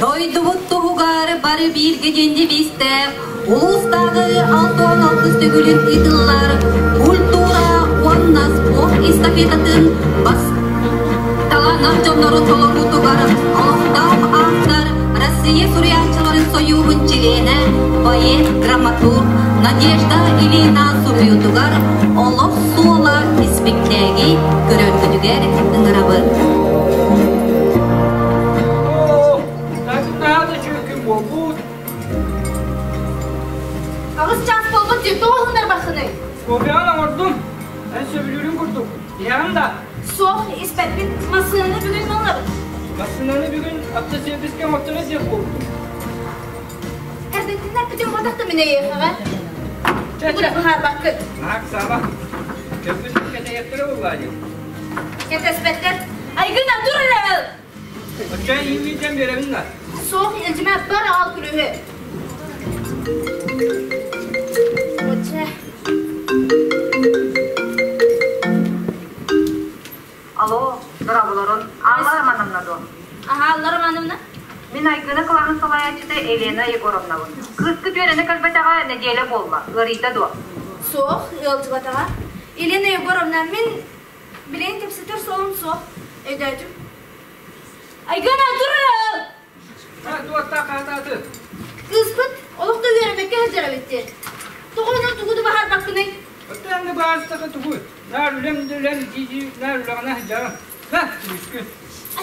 Дойдубут туһугар бары бииргэ диэн девизтээх улуустааҕы 66 төгүлүн ыытыллар культура уонна спорт эстафетатын бас талааннаах дьоннорун толоруутугар олохтоох автор Россия суруйааччыларын сойууһун чилиэнэ, поэт, драматург Надежда Ильина суруйуутугар «Олох суола» испиктээги көрөргүтүгэр ыҥырабыт. Аҕыс чаас буолбут дии, тоҕо уһуннарбаххыный? Кофеҕын оҥордум. Эн сөбүлүүрүҥ курдук. Иһэҕин да? Суох, испэппин. Массыынаны бүгүн ыллабыт. Массыынаны бүгүн автосервискэ оҥотторо диэх буолбутум. Эрдэттэн эппитим буотах да мин эйиэхэҕэ. Чэ, чэ. Быһаарбаккын. Наак саба. Кэлбит кэтэйэхтэрэ буоллаа дии. Кэтэспэттэр. Айгына, тур эрэ! Оччо иимиитэн биэрэбин да? Суох, илдьимэ, бар аҕал күлүүһү. Оччо. Алло, дорооболорун. Алла Романовна дуо? Аха, Алла Романовна. Мин Айгына кылааһын салайааччыта Елена Егоровнабын. Кыыскыт үөрэнэ кэлбэтэҕэ нэдиэлэ буолла. Ыарыйда дуо? Суох, ыалдьыбатаҕа. Елена Егоровна, мин билигин кэпсэтэр суолум суох. Өйдөөтүм. Айгына, тур! Туоттаах хаатааты. Кыыспыт олох да үөрэммэккэ сылдьар эбит дии. Тоҕо онон тугу да баһарбаккыный? Оттон баастака тугу? Наар үлэм да үлэм дии наар үлэҕинэ сылдьаҕын. Ха, күлүскү.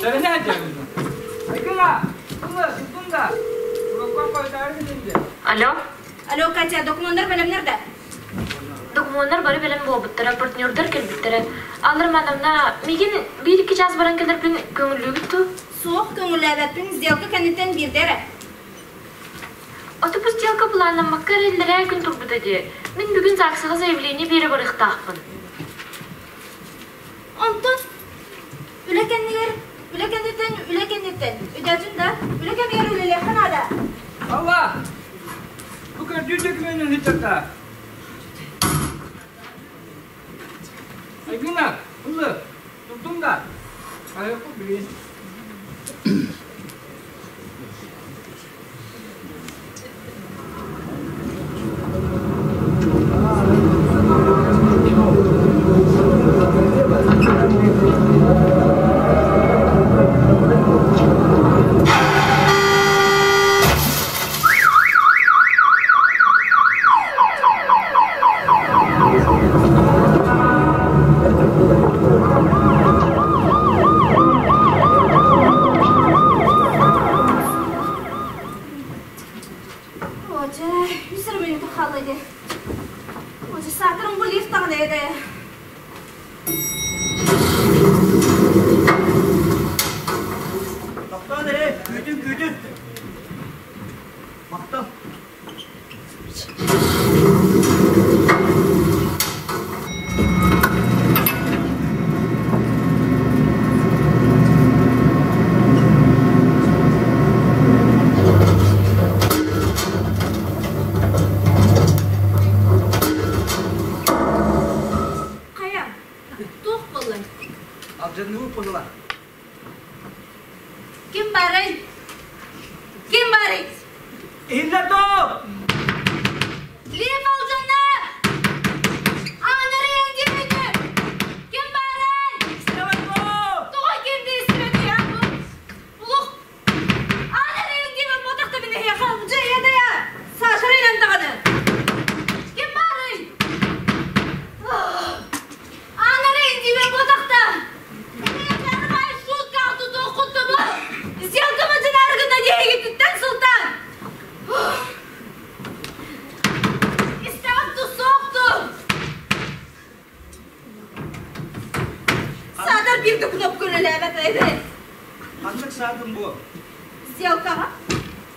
Сэрэнэ сылдьаҕын. Айгына, тула, туттун да. Уруккан хойутаары гынын Алло. Алло, Катя, докумуоннар бэлэмнэр да? Докумуоннар бары бэлэм буолбуттара, партнердар кэлбиттэрэ. Алла Романовна, миигин биир-икки чаас баран кэлэрбин көҥүллүүгүт дуу? Суох, көҥүллээбэппин, сделка кэнниттэн биирдэ эрэ. Оту бу сделка былааннаммакка эрэллэрээ күн турбута дии. Мин бүгүн ЗАГСаҕа заявление биэрэ барыахтаахпын. Онтон үлэ кэннигэр, үлэ кэнниттэн, үлэ кэнниттэн, өйдөөтүн да, үлэ кэмигэр үлэлиэххэ наада. Алла, бу көрдүүр докумуонун ыытта. Айгына, ылы, туттум да. Айықпы билин. Оодьэ, үс эрэ мүнүүтэ хаалла ини. Оодьэ, саатарым бу лифт даҕаны эдэ. Тохтоон эрэ, күүтүн, күүтүн. Махтал. Хайа, туох буоллай? Алдьаныы буолла. Ким барый? Ким барый? Иһиллэр доо! Лев алдьанна! Аанарыйан диэбитэ! Ким барый? Тоҕо ким диэсибэтий, а? Улух! Аанарыйан диэбит ботахта мин эһиэхэ дьэ ийэ Сашарыйан даҕаны! Ким барый? Аанарыйан диэбит ботахта! Сделкабытын аргына диэһигиттэн сылтаан! Истэҕин тусуохту! Саатар биир да кнопка үлэлээбэт эбит. Ханнык саатын бу? Сделкаҕа.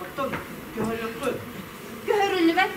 Оттон көһөрүөххүт. Көһөрүллүбэт.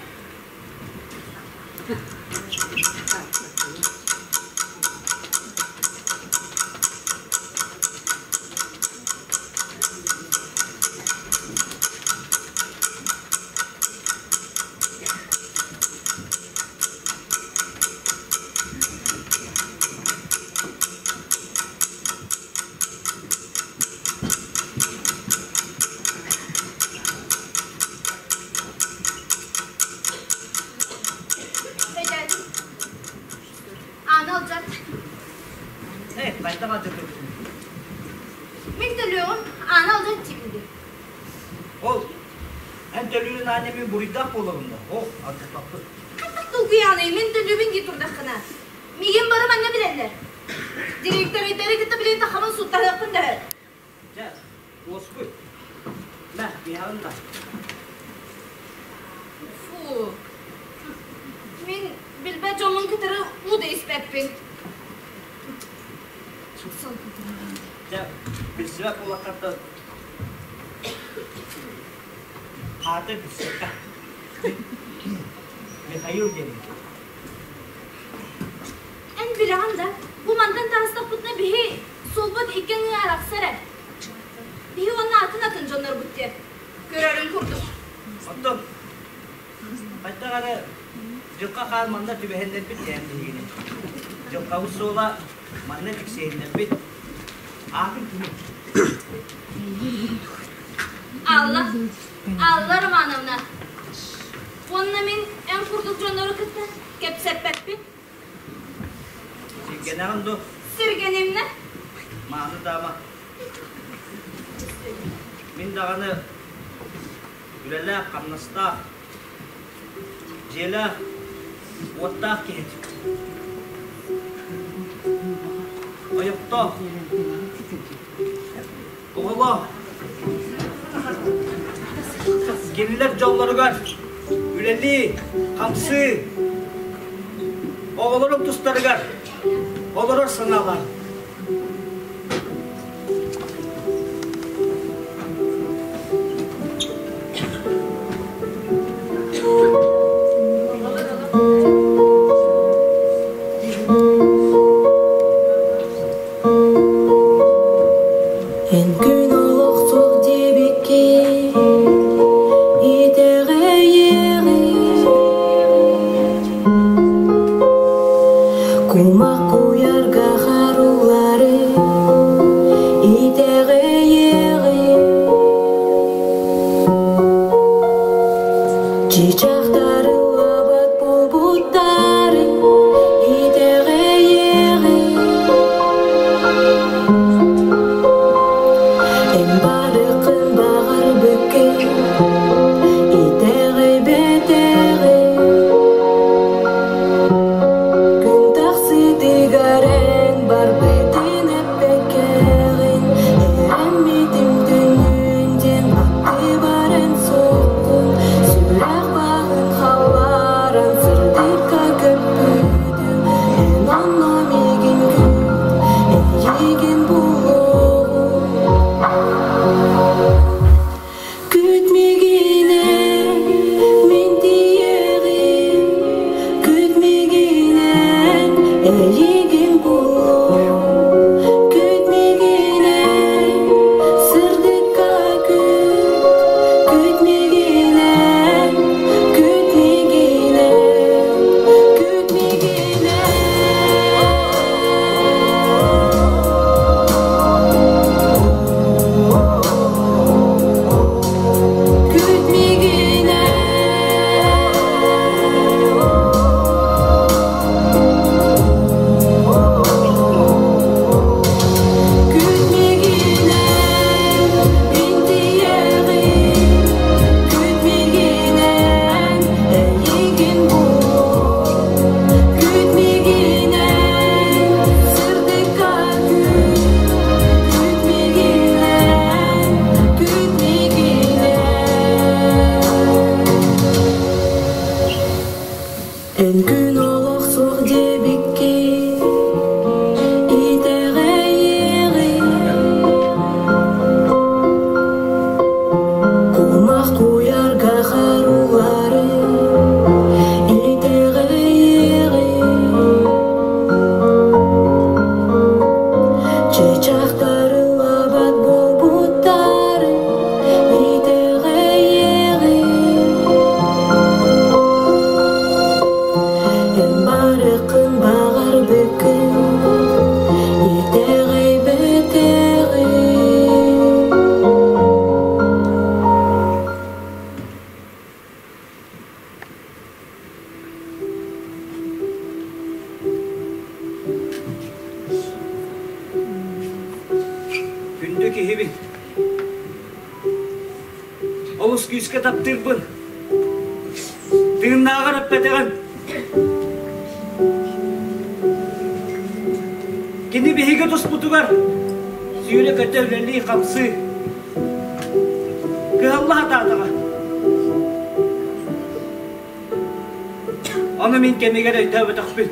Эн төлүүрүн аанньа мин буруйдаах буолабын да. О, алдьаппаппыт. Хайдах толкуйааный, мин төлүүбүн дии турдаххына. Миигин бары манна билэллэр. Директорыйдары кытта билин тахамын сууттаһыахпын да сөп. Дьэ, уоскуй. Мэ, биһэҕин да. Фу. Мин билбэт дьоммун кытары уу да испэппин. Дьэ, билсибэт буолаххаттан Аата билсиэххэ. Михаил диэн. Эн билэҕин да, бу мантан таҕыстахпытына биһи суолбут икки аҥыы арахсар ээ. Биһи уонна атын-атын дьоннорбут диэ. Көрөрүҥ курдук. Оттон хайдах эрэ дьылҕа хаан манна түбэһиннэрбит диэн биһигини. Дьылҕабыт суола манна тиксиһиннэрбит. Аатын кими? Алла, Алла Романовна, уонна мин эн курдук дьоннору кытта кэпсэппэппин. Сиргэнэҕин дуо? Сиргэнимнэ. Мааны даама. Мин даҕаны үлэлээх, хамнастаах, дьиэлээх, уоттаах киһи. Ойохтоох. Оҕолоор, кинилэр дьоллоругар үлэлии, хамсыы, оҕолорун тустарыгар олорор санаалаах. Эн күн олох суох диэбиккин итэҕэйиэҕи Кумах куйарга харуллары итэҕэйиэҕи Чычахтары ылабат буолбуттары итэҕэйиэҕи Эн барыкын баҕарбыккын итэҕэйбэтэҕи Күн тахсыытыгар эн барбытын эппэккэҕин Эрэммитим түннүн диэн аттыбар эн суоххун Сүрэх баҕар Олус күүскэ таптыырбын. Тыыннааҕар эппэтэҕим. Кини биһиги туспутугар сүүрэ-көтө үлэлии-хамсыы кыһалла сатаатаҕа. Ону мин кэмигэр өйдөөбөтөхпүн.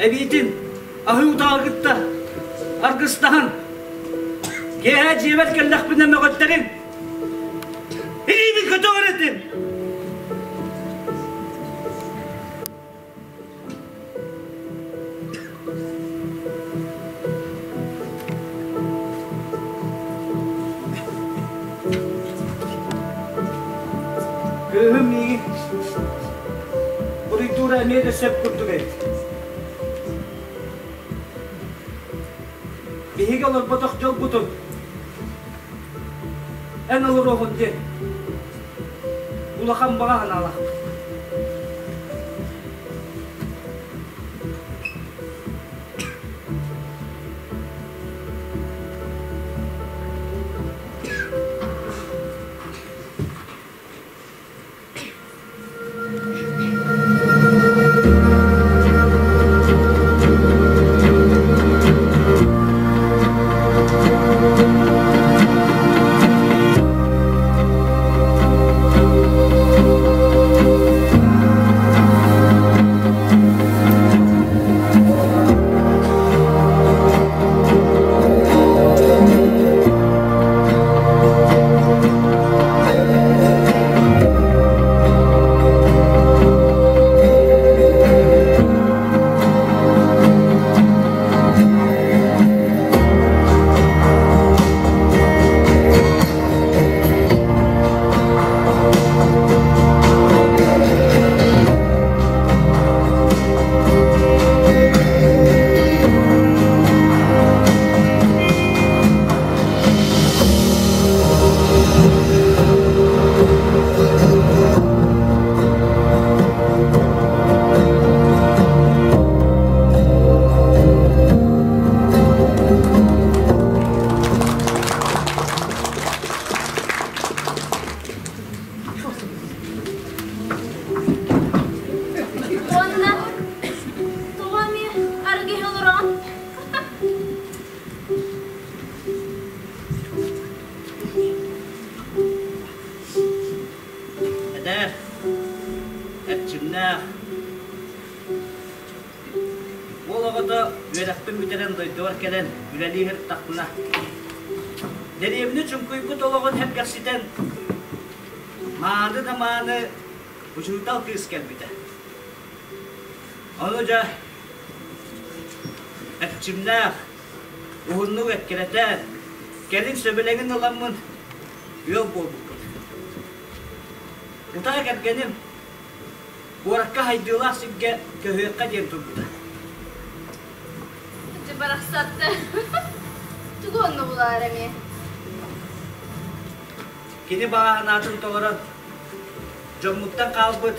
Эбиитин аһыы утаҕы кытта аргыстаһан киэһэ дьиэбэр кэллэхпинэ мөҕөттөрүм. Илиибин көтөҕөр этим. Кыыһым миигин буруйдуура эмиэ да сөп курдук эбит. Биһиги олорботох дьолбутун эн олоруоҕун диэн улахан баҕа санаалаахпыт. Уонна тоҕо эмиэ арыгы иһэ олороҕун? Эдэр, эрчимнээх, Уол оҕото үөрэхпин бүтэрэн дойдубар кэлэн үлэлии сырыттахпына, дэриэбинэ чуҥкуйбут олоҕун сэргэхситэн, мааны да мааны учуутал кыыс кэлбитэ. Ону дьэ эрчимнээх, уһуннук эккирэтэн, кэлин сөбүлэҥин ыламмын ыал буолбуппут. Утаа кэргэним Куоракка хайдыылаах сиргэ көһүөххэ диэн турбута. Дьэ барахсатты. Тугу онно булаар эмиэ? Кини баҕа санаатын толорон, дьоммуттан хаалбыт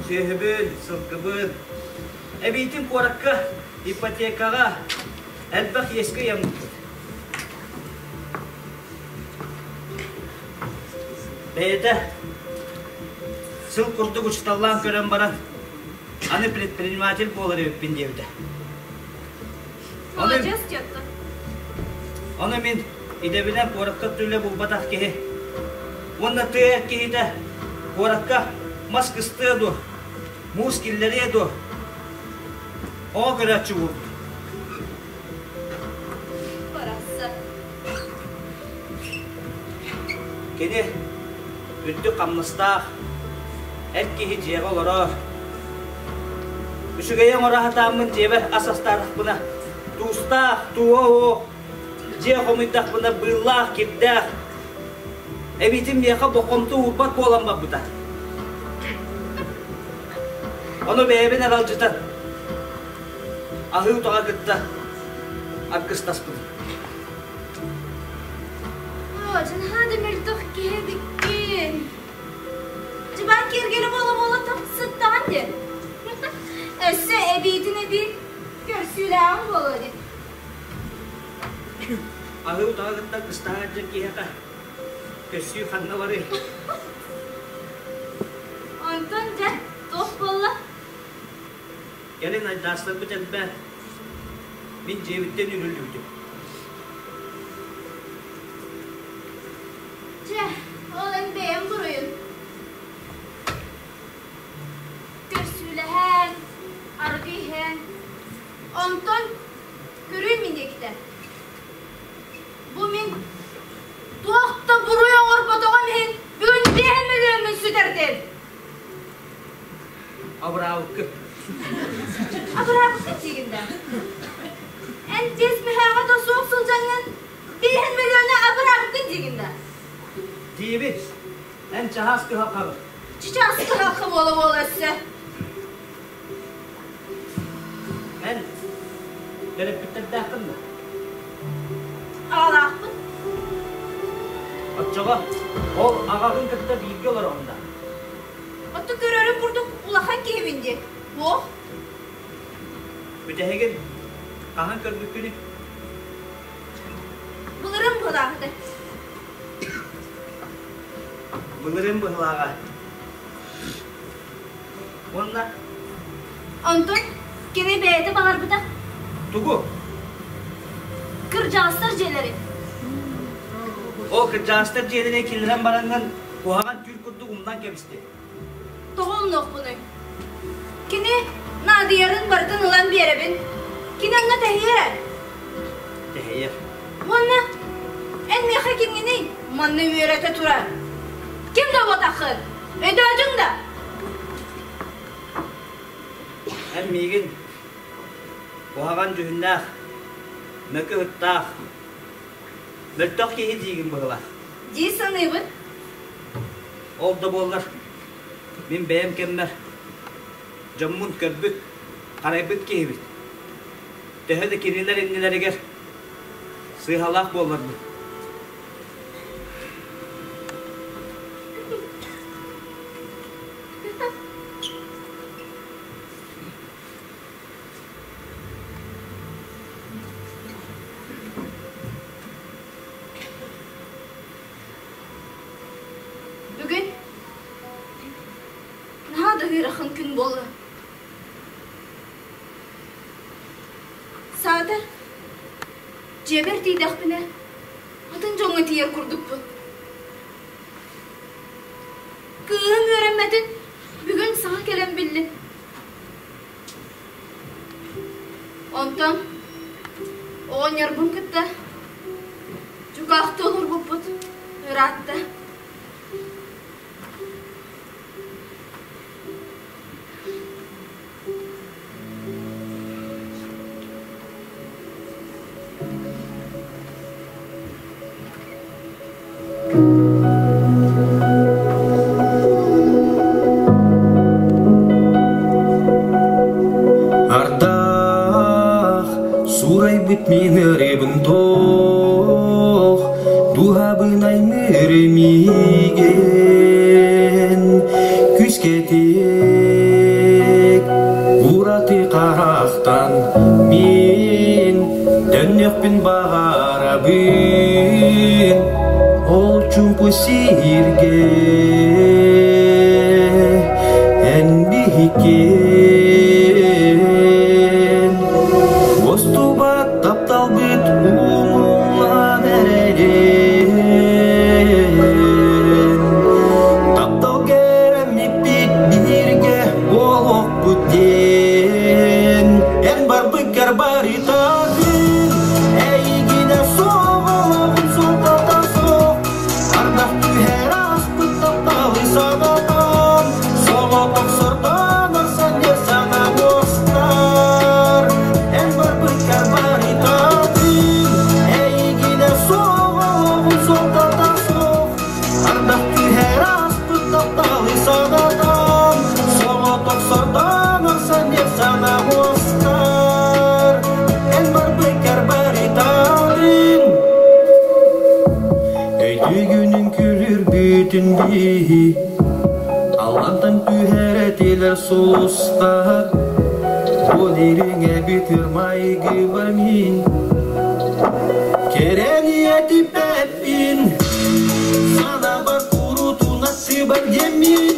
сүөһүбүн, сылгыбын, эбиитин куоракка ипотекаҕа элбэх иэскэ ыйаммыппыт. Бэйэтэ сыл курдук учууталлаан көрөн баран, аны предприниматель буолар эбиппин диэбитэ. Молодец, тетка. Ону мин идэбинэн куоракка үлэ булбатах киһи уонна тыа киһитэ куоракка мас кыстыа дуо, муус киллэриэ дуо, оҕо көрөөччү буолбут. Барахсан. Кини үрдүк хамнастаах эр киһи дьиэҕэ олорор. Үчүгэйи оҥоро сатааммын дьиэбэр ас астаатахпына, туустаах, тууһа оһох, дьиэ хомуйдахпына быыллаах, кирдээх. Эбиитин миэхэ бокомто уурбат буолан барбыта. Ону бэйэбин аралдьытан, аһыы утаҕа кытта аргыстаспытым. Оо, наһаа да мөлтөх киһи эбиккин. Дьыбаан киэргэлэ буола-буола сыттаҕын диэн. Өссө эбиитин эбии көрсүүлээҕиҥ буолуо дии. Аһыы утаҕы кытта кыстаһа сылдьар киһиэхэ көссүү ханна барыай? Онтон дьэ, туох буолла? Кэлин айдаастарбыт элбээн, мин дьиэбиттэн үүрүллүбүтүм. Чэ, ол эн бэйэҥ буруйун. Көрсүүлэһэн, арыгы иһэн, онтон көрүүй мин диэкитэ. Бу мин туох да буруй оҥорботоҕум иһин бүгүн биэһин мөлүөммүн сүтэрдим. Абыраабыккын. Абыраабыккын диигин да. Эн тиэс мөһөөҕө да суох сылдьаҥҥын биэһин мөлүөнү абыраабыккын диигин да. Диибит. Эн чаһаас кыһалҕабын. Чычаас кыһалҕа буола-буола өссө. Эн төрөппүттэрдээххин да? Аҕалаахпын. Оччоҕо ол аҕаҕын кытта бииргэ олороҕун да? Оттон көрөрүм курдук улахан киһибин дии. Туох? Бүтэһигин хаһан көрбүккүнүй? Былырын быһылааҕыта. Былырын быһылааҕа. Уонна? Онтон кини бэйэтэ баҕарбыта. Тугу? Кырдьаҕастар дьиэлэрин. Ол кырдьаҕастар дьиэлэрин киллэрэн бараҥҥын куһаҕан түүл курдук умнан кэбисти. Тоҕо умнуохпунуй? Кини наадыйарын барытын ылан биэрэбин. Кини онно тэһийэр. Тэһийэр. Уонна эн миэхэ кимҥиний? Манна үөрэтэ турар. Ким да буотаххын? Өйдөөтүҥ да? Эн миигин куһаҕан дьүһүннээх, мөкү ыттаах, мөлтөх киһи диигин быһыылаах. Дии саныыбын. Ол да буоллар, мин бэйэм кэммэр дьоммун көрбүт, харайбыт киһибит. Төһө да кинилэр иннилэригэр сыыһалаах буолларбын. Бүгүн наһаа да ыарахан күн буолла. Саатар, дьиэбэр тиийдэхпинэ, атын дьоҥҥо тиийэр курдукпун. Кыыһым үөрэммэтин бүгүн саҥа кэлэн биллим. Онтон оҕонньорбун кытта дьукаахта олорбуппут ыраатта. Ардах суурайбыт мин ырыабын туох дууһабын аймыыр миигин Күскэтик ураты харахтан мин төннүөхпүн баҕарабын ол чуумпу сиргэ эн биһиккин Уостубат тапталбыт умуллан эрэрин Тапталга эрэммиппит бииргэ буолуохпут диэн Эн барбыккар барытатын эйигинэ суох олоҕум суолтата суох Ардах түһэр ааспыт тапталы санатан Соҕотох сордонор санньыар санаа уостар Эн барбыккар барытатын Эйигинэ суох олоҕум суолтата суох Ардах түһэр ааспыт тапталы санатан Соҕотох сордонор санньыар санаа уостар Эн барбыккар барытатын Өйдүүгүнүн күлүрбүтүн биһи Аллантан түһэр этилэр сулустар Бу дириҥэ бүтүр майгыбар мин Кэрэни. Аттыбар диэммин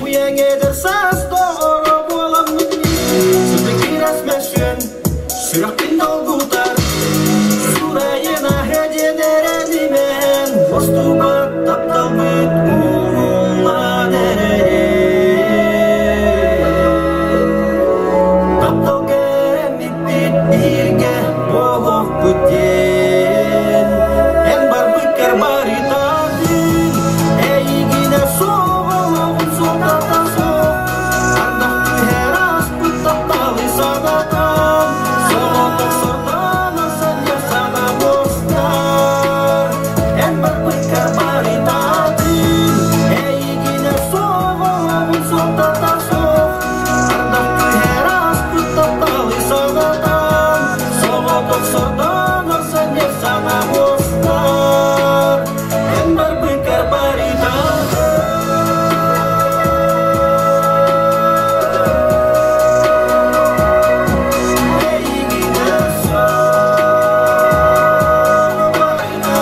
Уйаҥ эдэр саас доҕоро буоламмын Сытыгырас мөссүөн Сүрэхпин долгутар Сурайын аһа диэн эрэнимэн Мостубат тапталбыт ууруллан эрэрин Таптал кэрэммиппит бииргэ буолуохпут диэн Эн барбыккар барытаатын Эйигинэ суох олоҕун суолтата суох Ардах түһэр ааспыт тапталы санатан Соҕотох сордонор санньыар санаа мустар Эн барбыккар барытаатын Эйигинэ суох олоҕун суолтата суох Ардах түһэр ааспыт тапталы санатан Соҕотох сордонор санньыар санаа мустар Эн барбыккар барытаатын Эйигинэ суох барытаатын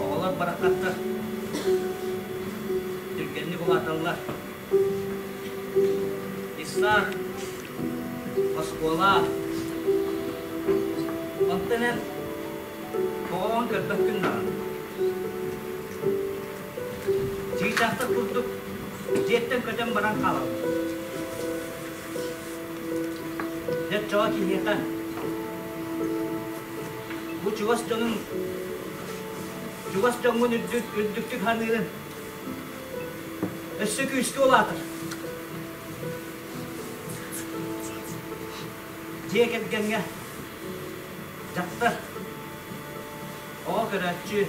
Оҕолор барахсаттар түргэнник улааталлар. Исаак оскуола онтон эн оҕоҕун көрбөккүн даҕаны. Чыычаахтар курдук дьиэттэн көтөн баран хаалаллар. Дьэ оччоҕо киһиэхэ бу чугас дьонуҥ чугас дьоҥҥун үрдүк үрдүктүк саныырын өссө күүскэ улаатар. Дьиэ кэргэҥҥэ дьахтар, оҕо көрөөччү,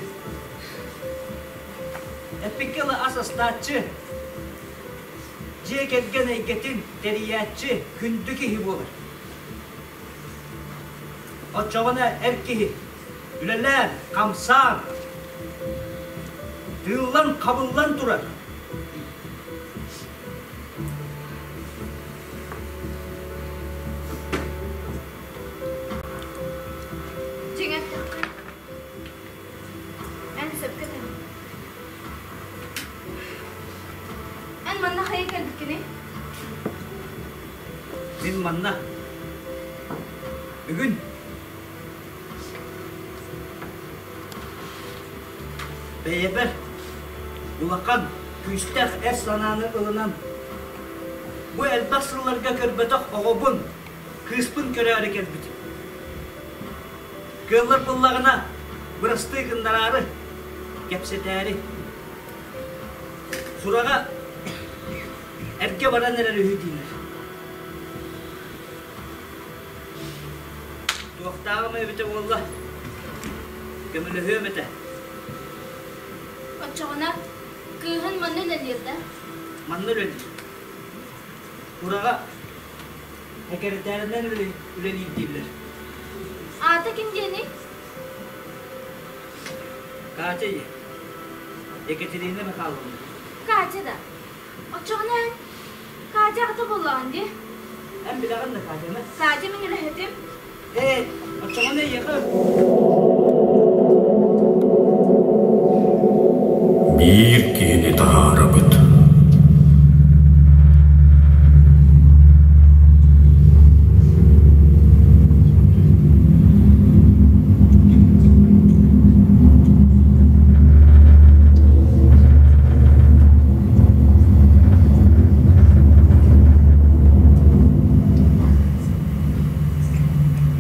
эппиккэ ыла ас астааччы, дьиэ кэргэн эйгэтин тэрийээччи күндү киһи буолар. Оччоҕуна эр киһи үлэлээн, хамсаан, тыыллан-хабыллан турар. Дьиҥ эттэххэ, эн сөпкө этэҕин. Эн манна хайа кэлбиккиний? Мин манна бүгүн Бэйэбэр улахан, күүстээх эр санааны ылынан, бу элбэх сылларга көрбөтөх оҕобун, кыыспын көрөөрү кэлбитим. Кыаллар буоллаҕына, бырастыы гыннараары, кэпсэтээри. Сураҕа эргэ баран эрэр үһү дииллэр. Туохтааҕым эбитэ буолла, көмөлөһүөм этэ. Оччоҕуна кыыһын манна үлэлиир да? Манна үлэлиир. Кураҕа сэкирэтээринэн үлэлиир дииллэр. Аата ким диэний? Катя ийэ. Екатерина Михайловна. Катя да? Оччоҕуна эн Катя аҕата буоллаҕын дии? Эн билэҕин да Катяны? Катя мин үлэһитим. Ээ, оччоҕуна эйиэхэ Биир киһини таһаарабыт.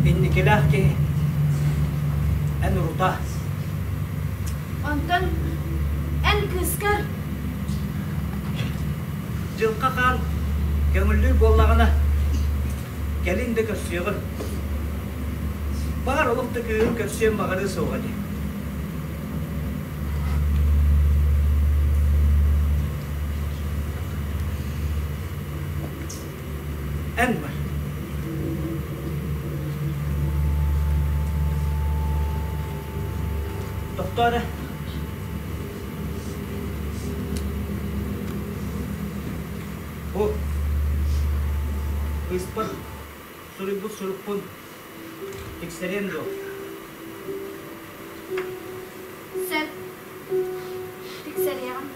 Инникилээх киһи эн урутаа. Онтон эн кыыскар Дьылҕа хаан көҥүллүүр буоллаҕына кэлин да көрсүөҕүм. Баҕар олох да кыыһым көрсүөн баҕарыа суоҕа дии. Эн бар. Тохтоо эрэ. Бу кыыспар суруйбут сурукпун тиксэриэн дуо? Сөп. Тиксэриэҕим.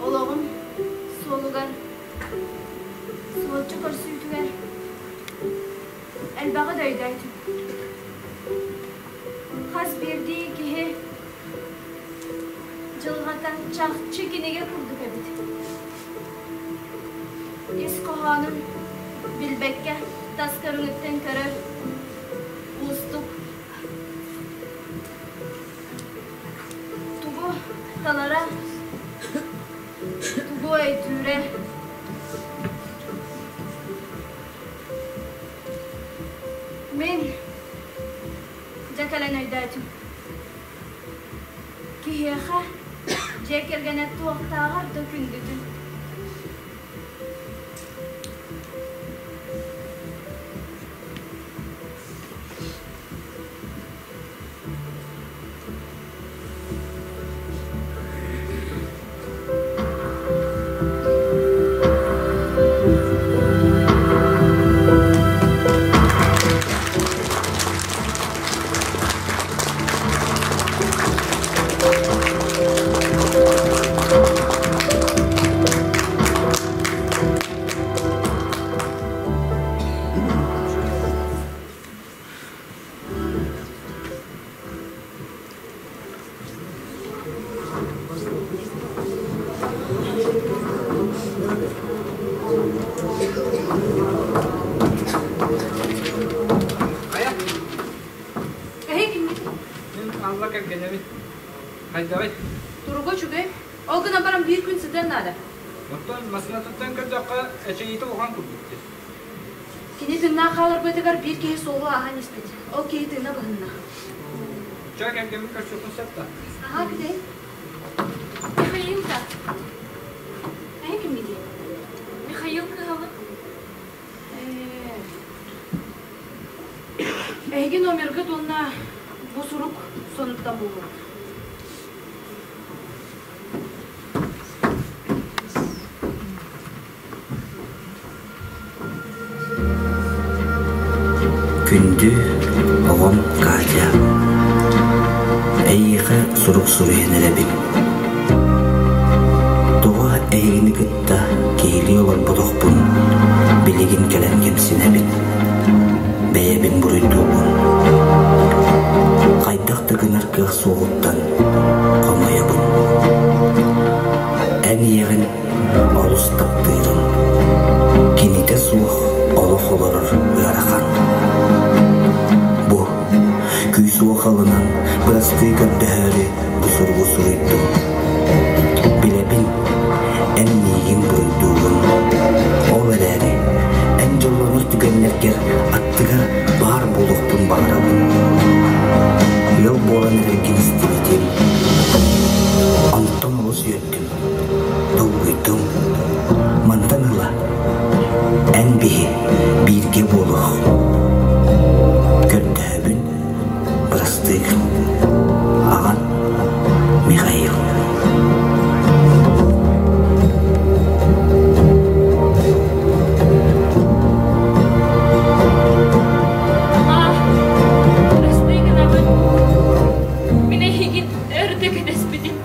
Олоҕум суолугар суолчу көрсүүтүгэр элбэҕи да өйдөөтүм. Хас биирдии киһи дьылҕата чахчы кинигэ курдук эбит. Ис хоһоонун билбэккэ тас көрүҥүттэн көрөр уустук. Тугу талара, тугу өйдүүрэ Мин дьэ кэлэн өйдөөтүм. Киһиэхэ дьиэ кэргэнэ туохтааҕар да күндүтүн. Хайа? Эһи киммит? Мин Алла кэргэнэбин. Хайдаҕый? Туруга үчүгэй. Ол гынан баран биир күн сытыан наада. Оттон массыынатыттан көрдөххө, эчэйиитэ улахан курдук дии. Кини тыыннаах хааларбытыгар биир киһи суолу ааһан испит. Ол киһи тыына быһынна. Чэ, кэргэммин көрсүөххүн сөп да? Аһаа, күтэй. Михаил да. Эһи киммитий? Михаил кыһалык. Эһиги номергыт уонна бу сурук сонуттан буллубут. Күндү оҕом Катя, эйиэхэ сурук суруйан эрэбин. Тоҕо эһигини кытта киһилии олорботохпун билигин кэлэн кэмсинэбин, бэйэбин буруйдуубун. Хайдах да гынар кыах суоҕуттан хомойобун. Эн ийэҕин олус таптыырым. Кинитэ суох олох олорор ыарахан. Бу күүс-уох ылынан бырастыы көрдөһөөрү бу суругу суруйдум. Билэбин, эн миигин буруйдуугун. Ол эрээри, эн дьоллонор түгэннэргэр аттыгар баар буолуохпун баҕарабын. Ыал буолан эрэргин истибитим. Онтон олус үөрдүм. Долгуйдум. Мантан ыла эн биһи бииргэ буолуох. Көрдөһөбүн, бырастыы. Аҕан Михаил. Аҕаа, бырастыы гынабын. Мин эһигин өр да кэтэспитим.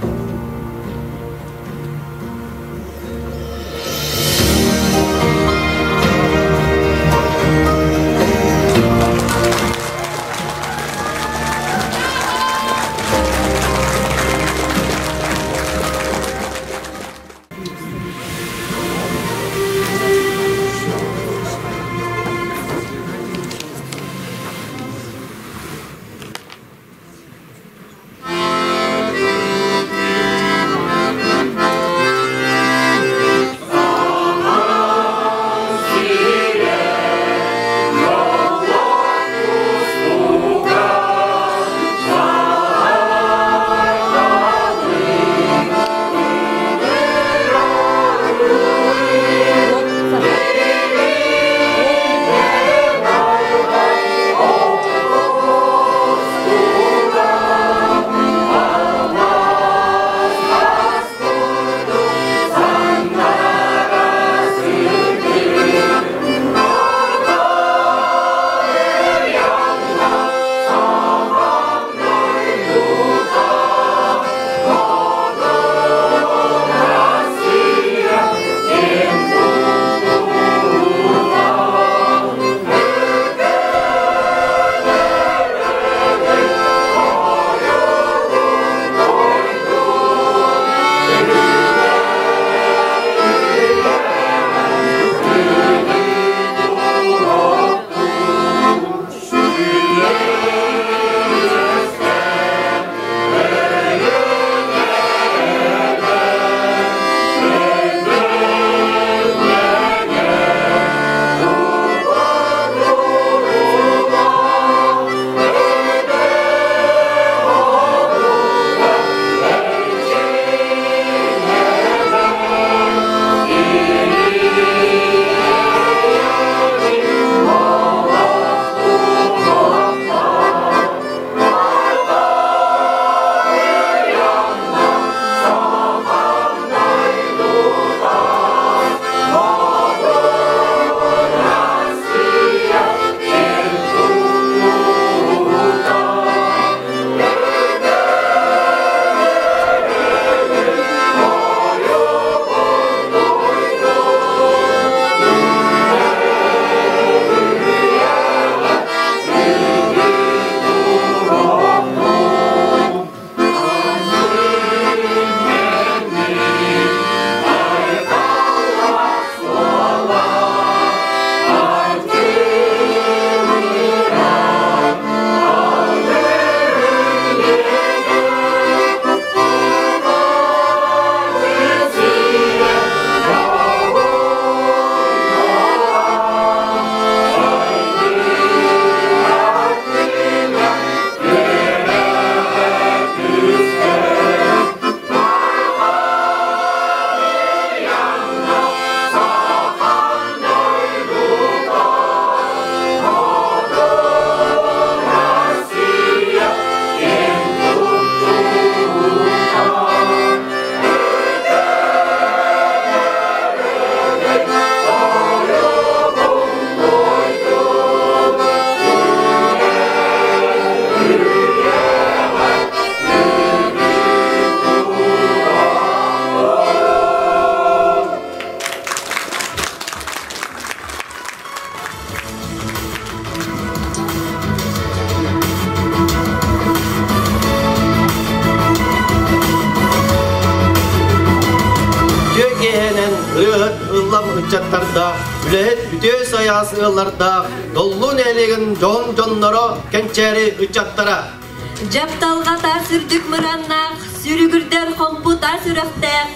Үтүө киэһэнэн ырыаһыт ыллам ыччаттардаах, үлэһит үтүө сайаас ыаллардаах, Доллу нэһилиэгин дьоһун дьонноро, кэнчээри ыччаттара. Дьапталҕа таас үрдүк мыраннаах, сүрүгүрдэр хомпу таас үрэхтээх,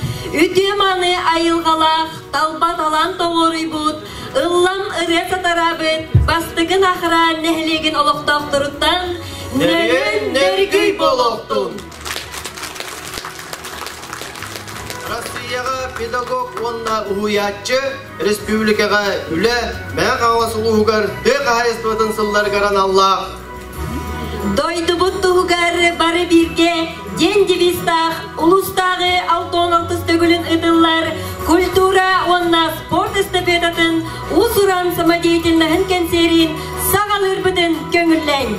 үтүө маны айылҕалаах, талба талан тоҕуоруйбут, ыллам ырыа сатараабыт бастыгын ахра нэһилиэгин олохтоохторуттан Нөрүөн нөргүй буолуохтун! Россияҕа педагог уонна уһуйааччы республикаҕа үлэ Мэҥэ Хаҥалас улууһугар тыа хаһаайыстыбатын сылларыгар аналлаах Дойдубут туһугар бары бииргэ диэн девизтаах улуустааҕы 66 төгүлүн ыытыллар культура уонна спорт эстафетатын уус-уран самодеятельноһын кэнсиэрин саҕалыырбытын көҥүллээн.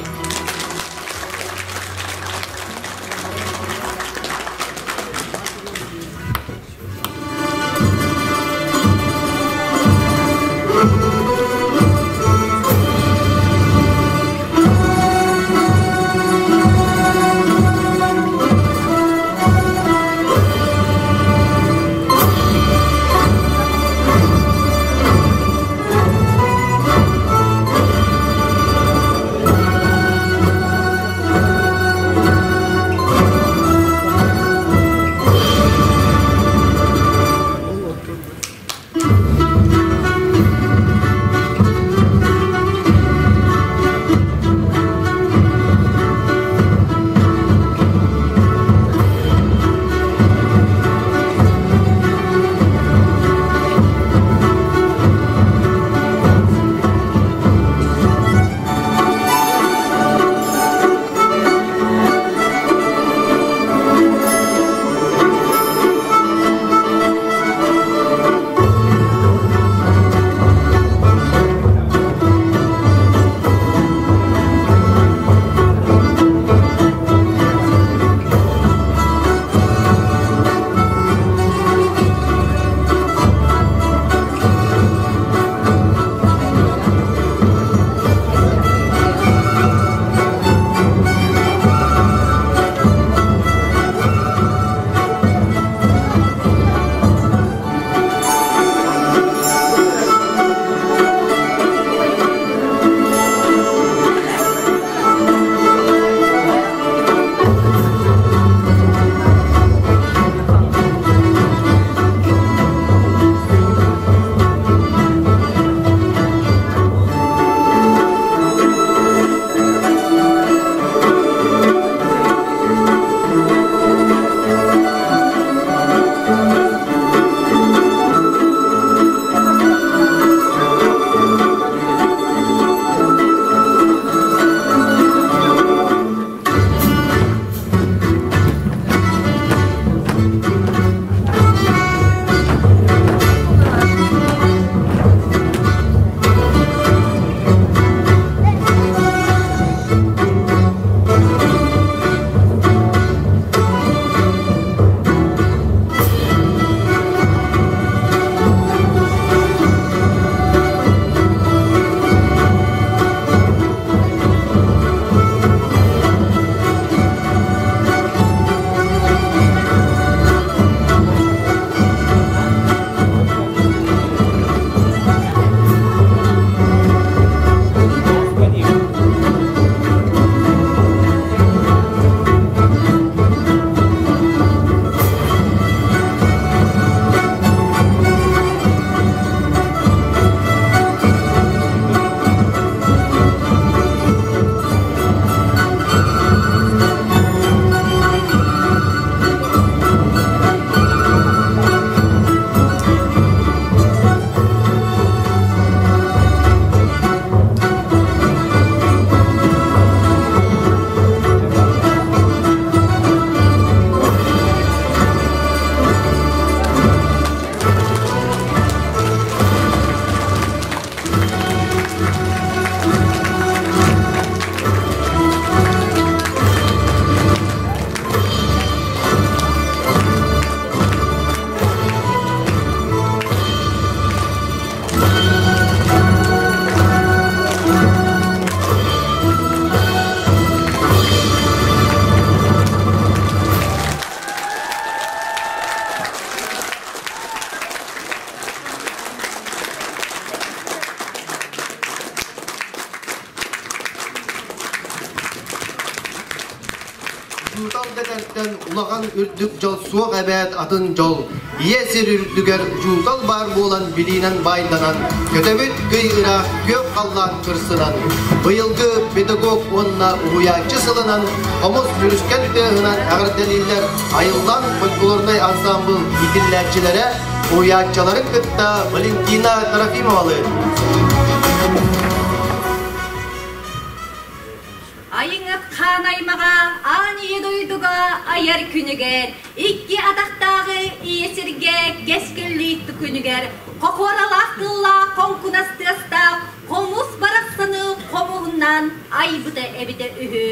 Үөрэхтэн улахан үрдүк дьол суох эбээт атын дьол. Ийэ сир үрдүгэр учуутал баар буолан билиинэн баайданан, көтөбүт кый ыраах күөх халлаан кырсынан. Быйылгы педагог уонна уһуйааччы сылынан хомус бүрүскэн тыаһынан эҕэрдэлииллэр Айыллан фольклорнай ансаамбыл иитиллээччилэрэ уһуйааччыларын кытта Валентина Трофимовалыын. Айыҥыт хаан аймаҕа аан ийэ дойдуга айар күнүгэр, икки атахтааҕы ийэ сиргэ кэскиллиит күнүгэр, хохуоралаах тыллаах хоҥкунас тыастаах хомус барахсаны хомуһуннаан айбыта эбитэ үһү.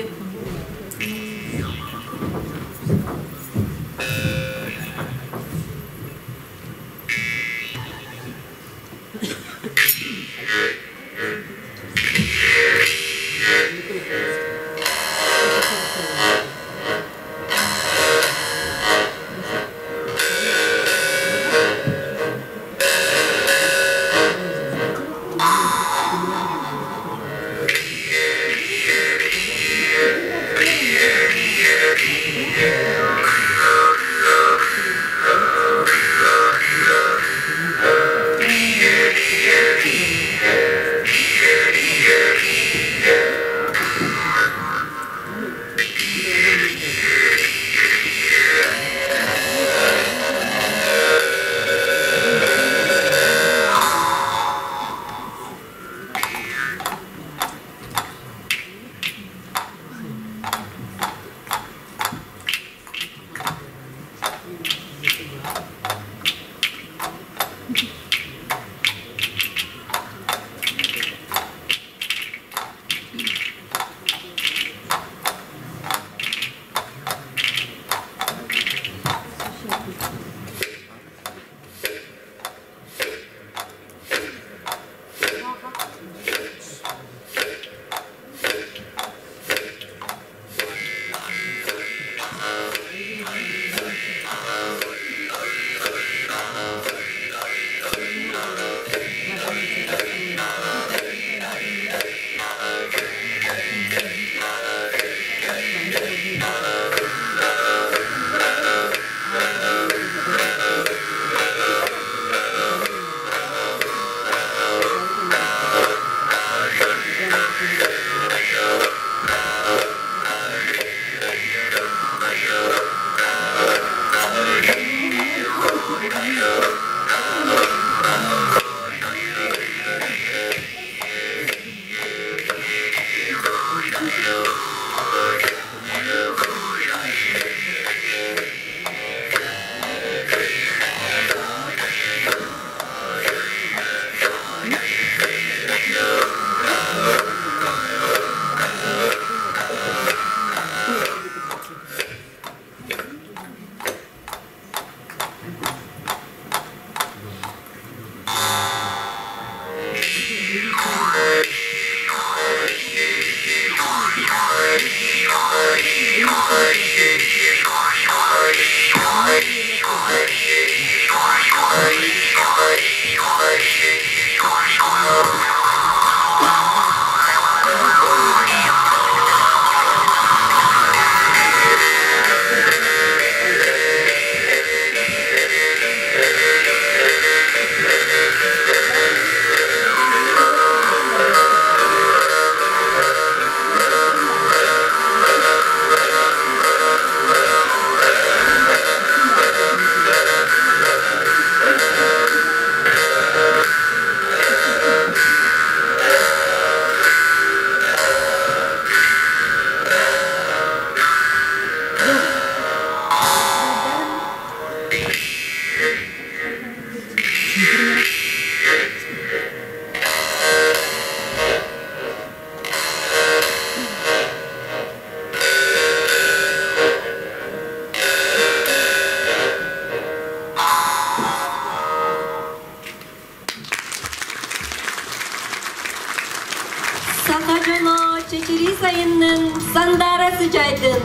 Саха дьоно чэчирии сайыннын, сандаара сыдьаайдын,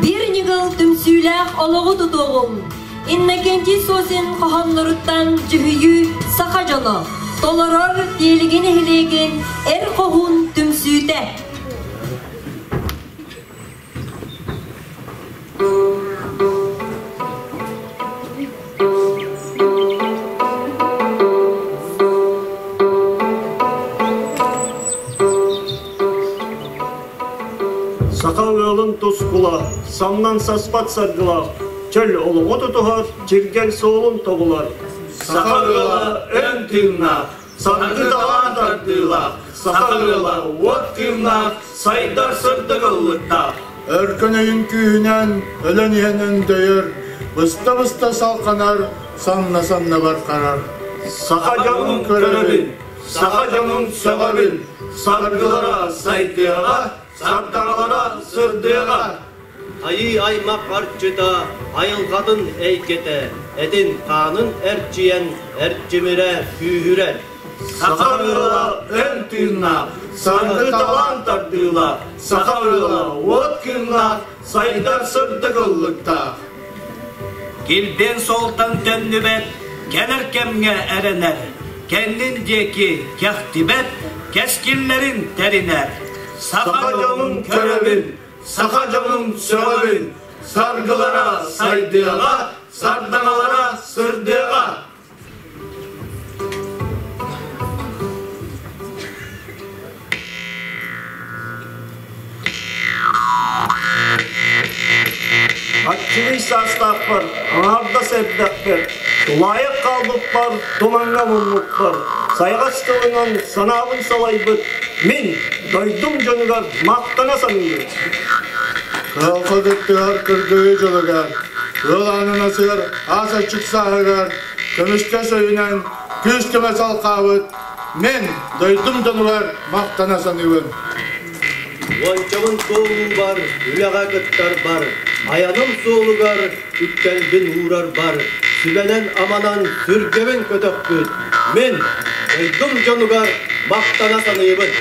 биир ньыгыл түмсүүлээх олоҕу тутуоҕуҥ. Иннокентий Сосин хоһоонноруттан дьүһүйүү саха дьоно толорор Тиэлиги нэһилиэгин Эр хоһуун түмсүүтэ. самнан саспат саргылаах, чөл олоҕу тутуһар, чиргэл суолун тобулар. Саха ыала өн тыыннаах, саргы талаан тардыылаах, саха ыала уот кыымнаах, сайдар сырдык ыллыктаах. Өркөн өйүн күүһүнэн өлөн иһэн өндөйөр, быста-быста салҕанар, санна-санна бархарар. Саха дьонун көрөбүн, саха дьонун сөҕөбүн, саргылара сайдыаҕа, сардаҥалара сырдыаҕа. Айыы аймах арчыта, айылҕатын эйгэтэ, этин-хаанын эрчийэн, эрчимирэ күүһүрэр. Саха ыала өн тыыннаах, саргы талаан тардыылаах, саха ыала уот кыымнаах, сайдар сырдык ыллыктаах. Килбиэн суолтан төннүбэт, кэлэр кэмҥэ эрэнэр, кэннин диэки кэхтибэт, кэскиллэрин тэринэр. Саха дьонун көрөбүн, саха дьонун сөҕөбүн, саргылара сайдыаҕа, сардаҥалара сырдыаҕа. Аччыгый саастаахпар, аҥаардас эрдэхпэр, тулаайах хаалбыппар, тумаҥҥа муммуппар, сайаҕас тылынан санаабын салайбыт мин дойдум дьонугар махтана саныыбын. Кыһалҕа кыттыһар кыргыһыы дьылыгар, ыал аанын асыгар аас аччык сааһыгар көмүскэс өйүнэн күүс-көмө салҕаабыт Мин дойдум дьонугар махтана саныыбын. Уончабын туолуубар, үлэҕэ кыттарбар, айаным суолугар үктэлбин уурарбар, сүбэнэн-аманан сүргэбин көтөхпүт мин дойдум дьонугар махтана саныыбын.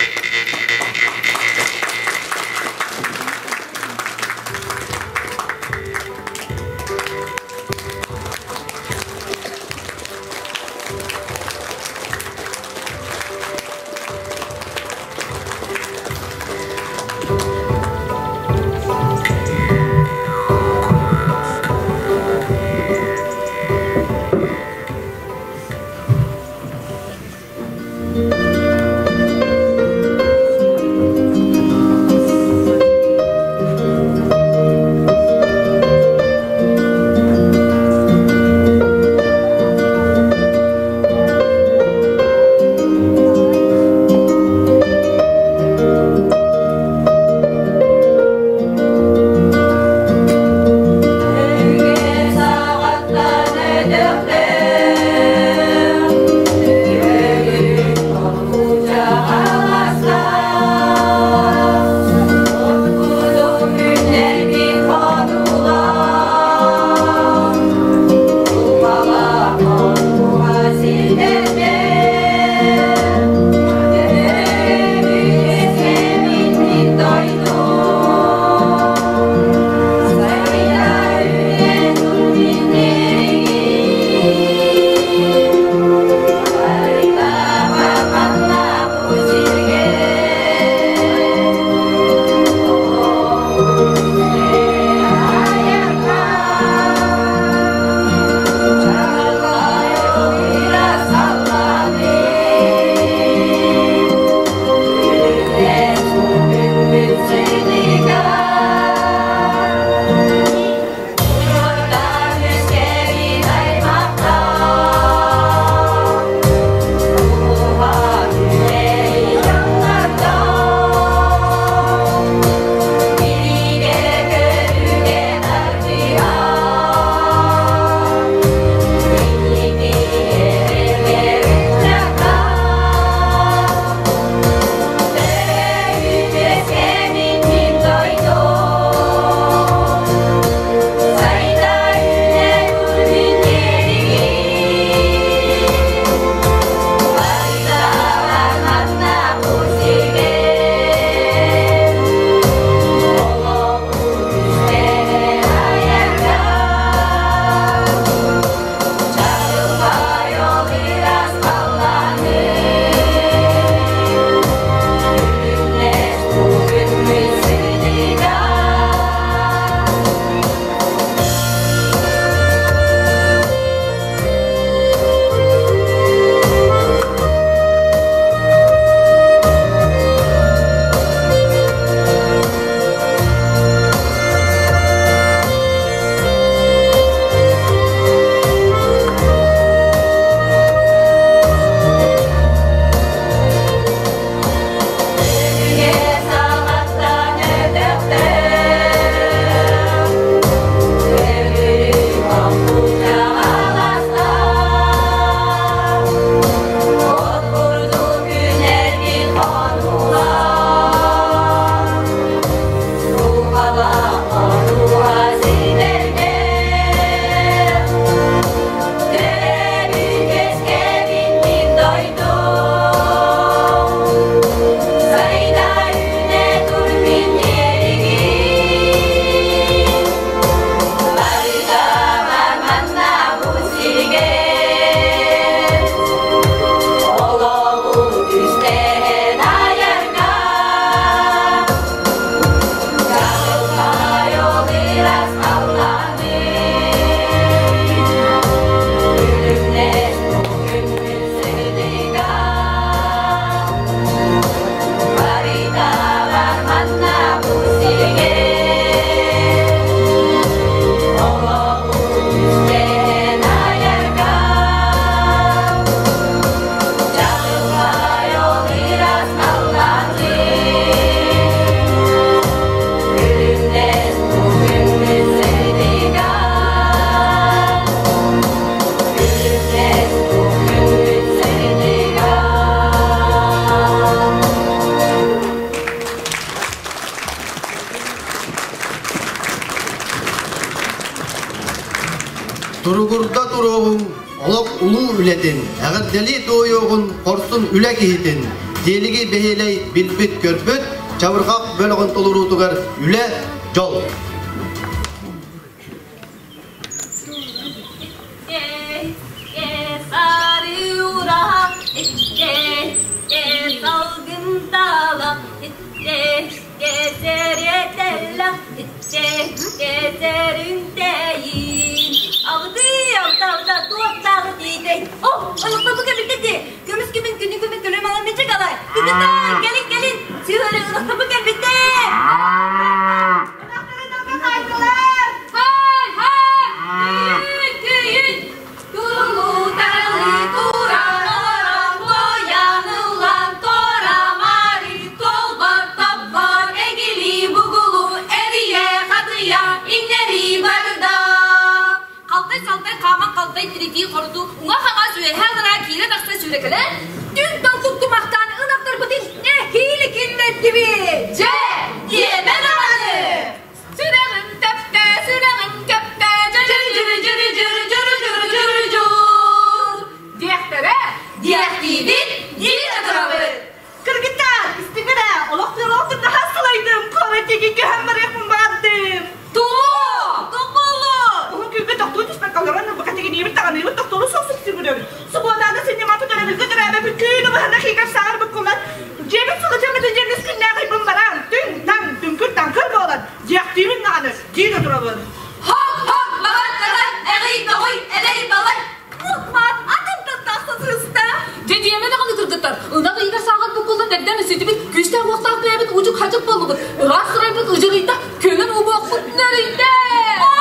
Олох улуу үлэтин, эҕэрдэлии туойуоҕун хорсун үлэ киһитин, Тиэлиги бэһиэлэй билбит-көрбүт, чабырҕах бөлөҕүн толоруутугар үлэ, дьол! Көмүс күмүн күнү күмүн көлө малан бичик алай. Кытытан, кэлин, кэлин, сыһыары ылахтабы кэлбитте! Халтай-салтай хааман халтай тиритии хорутуу уҥа-хаҥас үөһээ-аллараа киирэ-тахса сүүрэкэлээн, түҥ-таҥ туттумахтаан ынахтарбытын нэһиилэ киллэрдибит! Дьэ, диэмэ даҕаны! Сүрэҕим тэптэ, сүрэҕим кэптэ, дьүрү-дьүрү-дьүрү-дьүрү-дьүрү-дьүрү-дьур! Диэхтэрэ, диэхтиибит, дии да турабыт! Кыргыттар, истиҥ эрэ, олох тыалаах наһаа сылайдым, куорат диэки көһөн барыахпын баҕардым. Тугу? Тоҕоло? Уһун күҥҥэ тохтуу түспэккэ олорон ылбакка тигиниибит таҕаныыбыт тохтолу суох сүпсүгүрөбүт. Субуотааны сынньамаппыт өрөбүлгэ төрөөбөппүт күн убаһана хиигэр саҕарбыт кулан дьиэбит сылдьаммыт дьиэмис күннээх ыйбын баран түҥ-таҥ түҥкүр-таҥкыр буолан дьиэхтиибин даҕаны дии да турабын. Хоп-хоп, бабат-татат, эҕий-тоҕуй, элэй-балай, Мух-мат, атын тахса сыста. Дьэ диэмэ даҕаны кыргыттар, ынах ыйыгар сааҕар буккуллан эрдэм үсүтүбүт, күүстээх уохтаах бэйэбит удьук-хадьык буоллубут, ыраас сырайбыт ыдьырыйда, көҥүл уҥуохпут нөрүйдэ!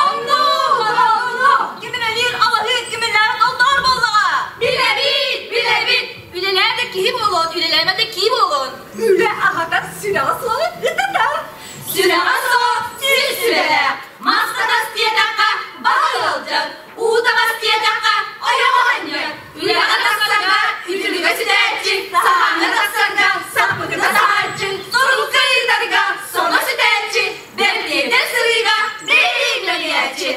Онну! Онну! Ким үлэлиир алаһыы, ким үлэлээбит олдоор буоллаҕа! Билэбит, билэбит! Үлэлээ да киһи буолуон, үлэлээмэ да кии буолуон! Үлэ аҕатар сүрэҕэ суоҕун ытатар! Сүрэҕэ суох сир сүбэлээх, мас да диэтэххэ баһа ыалдьар, уу таҕас диэтэххэ ойоҕо анньар, үлэҕэ тахсарга үтүлүгэ сүтээччи, саһааҥҥа тахсарга саппыкыта саһааччы, сурукка ыытарга соно сүтээччи, бэртиэтэ сырыыга бэйиҥнэнээччи.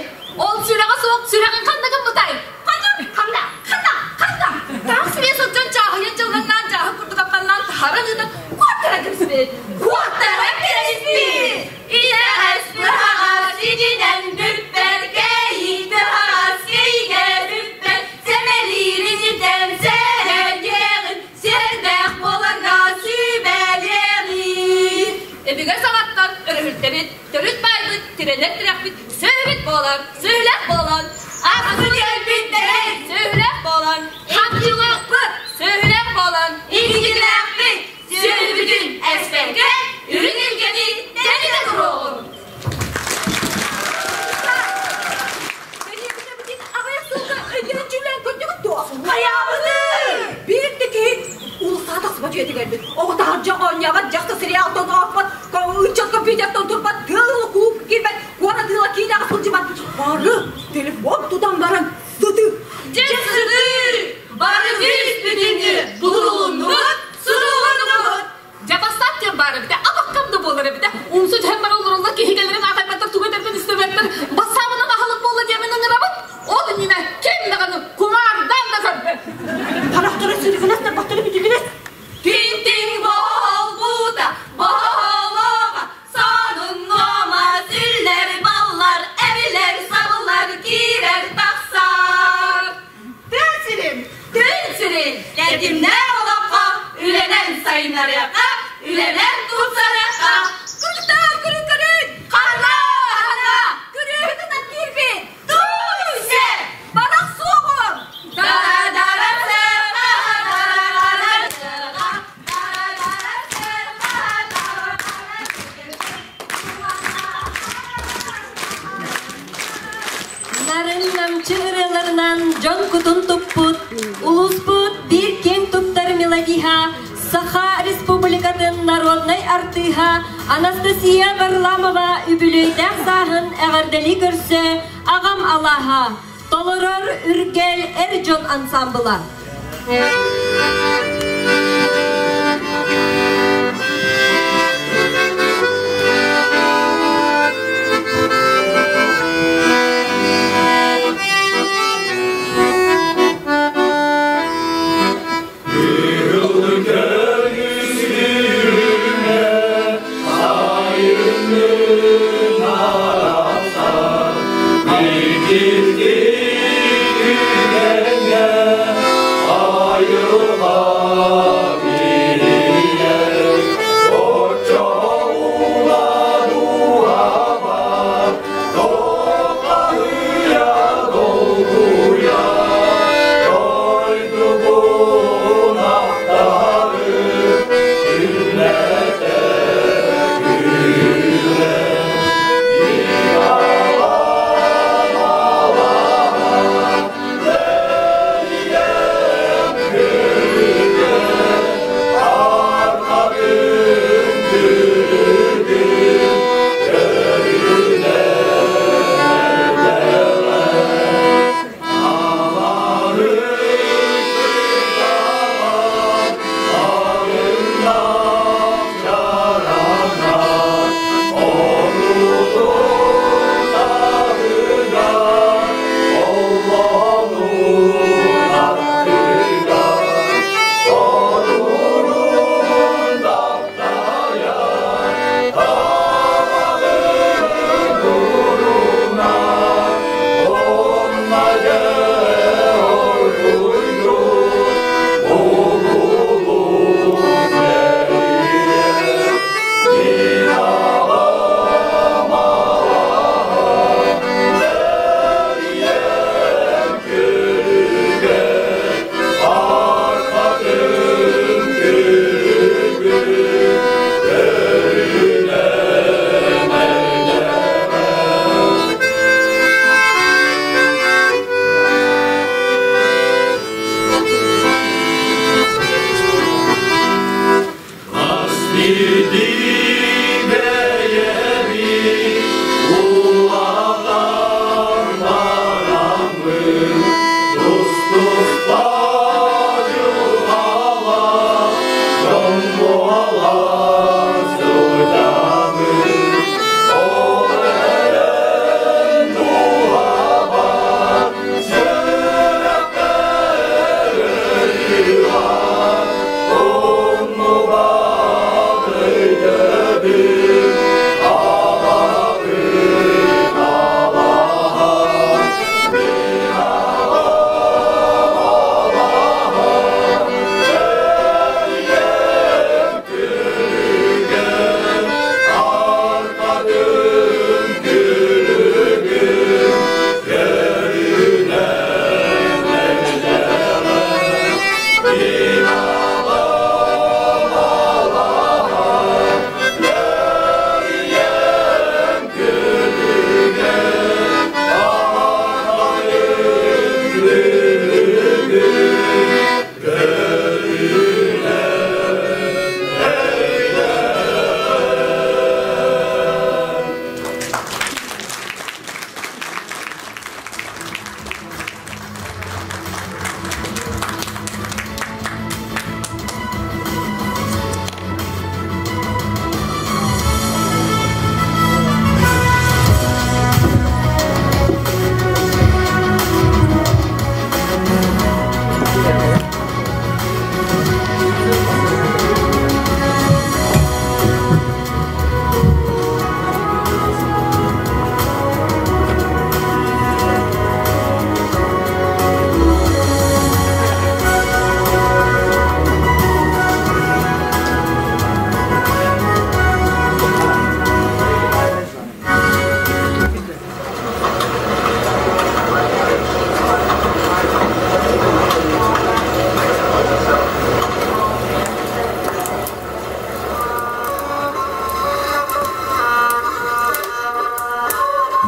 Ол сүрэҕэ суох сүрэҕин ханна гыммытай? Ханна? Ханна? Ханна? Ханна? Таах сибиэ сылдьан чааһыйан дьылҕаннаан дьааһык курдук аппаннаан таһааран ыытан куоттара кэбиспит. Куоттара кэбиспит! Итэҕэс быһаҕас итинэн бүппэт, кэйии быһаҕас кэйигэ бүппэт, сэмэлиирин итэн сэһэргиэҕин, сиэрдээх буоларга сүбэлиэҕин. Өбүгэ саҕаттан өрөһүлтэбит, төрүт баайбыт, тирэнэр тирэхпит сүөһүбүт буолар, сүөһүлээх буолан, Атын кэлбиттэрэй, сүөһүлээх буолан, хапчылаахпыт, сүөһүлээх буолан, илгилээхпит, сүөһүбүтүн эспэккэ, үрүҥ илгэни тэнитэ туруоҕун. Аҕыйах сылга өйдөрүн дьүүллээн көрдүгүт дуо? Хайаабыный? Биир да киһи улусаата тахсыбат үйэтигэрбит. Оҕо таһырдьа оонньообот, дьахта сериалтан ооппот, ыччат компьютертан турбат, тыал кууп киирбэт, куорат ыала киинэҕэ сылдьыбат. Бары телефон тутан баран сытыы. Дьэ сытыы! Бары бүүс-бүтүннүү булулуннубут, сурулуннубут. Дьэ бассаап диэн баар эбитэ, абаккам да буолар эбитэ. Умсу түһэн баран олороллор, киһи кэлэрин аахайбаттар, тугу этэрбин истибэттэр. Бассаабынан аһылык буолла диэмин ыҥырабын. Ол иннинэ ким даҕаны кумаардаан да көрбөт. Харахтара сүрүгүнэс, тарбахтара бүтүгүнэс. Тиҥ-тиҥ буолбута, боһолоҕо, сонун-нуома сүллэр-баллар, эбилэр-сабыллар, киирэр-тахсар. Тыа сирин, Күн сирин тэтимнээх олоххо үлэнэн сайыннарыахха, үлэнэн тупсарыахха. Кыргыттар, көрүн көрүн! Ханна, ханна? Көрүөһүтүнэн киирбит! Туй-се! Барах суоҕун! Дара-дара Нарын намчы ырыаларынан дьон кутун туппут, улууспут биир киэҥ туттар мелодиһа, Саха Республикатын народнай артыыһа Анастасия Варламова үбүлүөйдээх сааһын эҕэрдэлии көрсө Аҕам алааһа толорор Үргэл эр дьон ансамбла.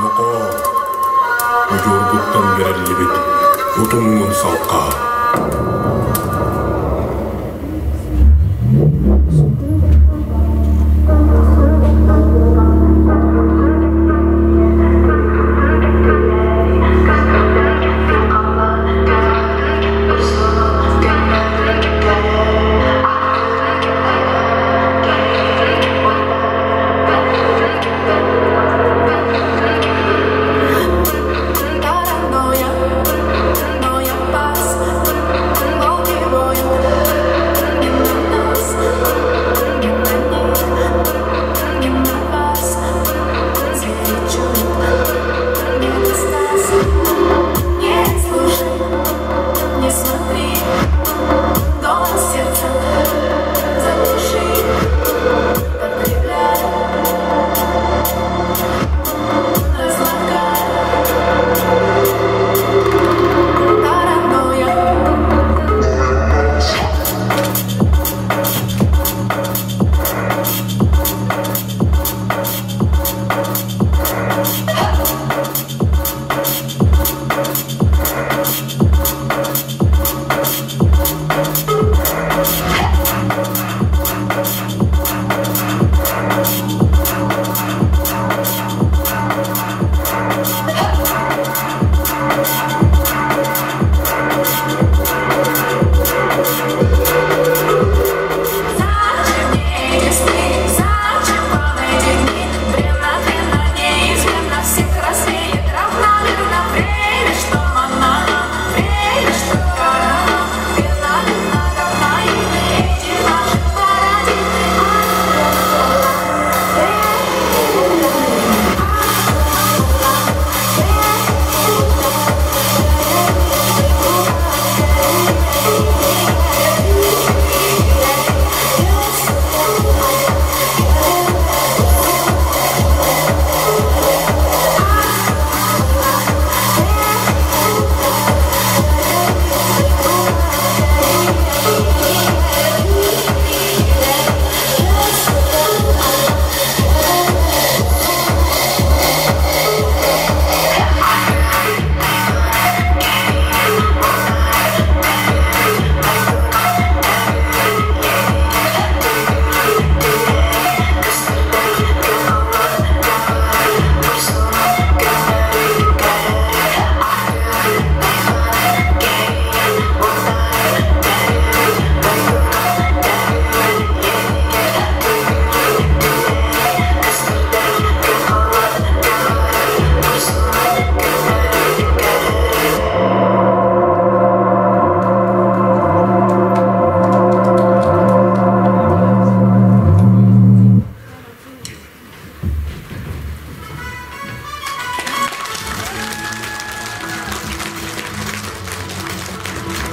Нохоо, удьуоргуттан бэриллибит утумҥун салҕаа.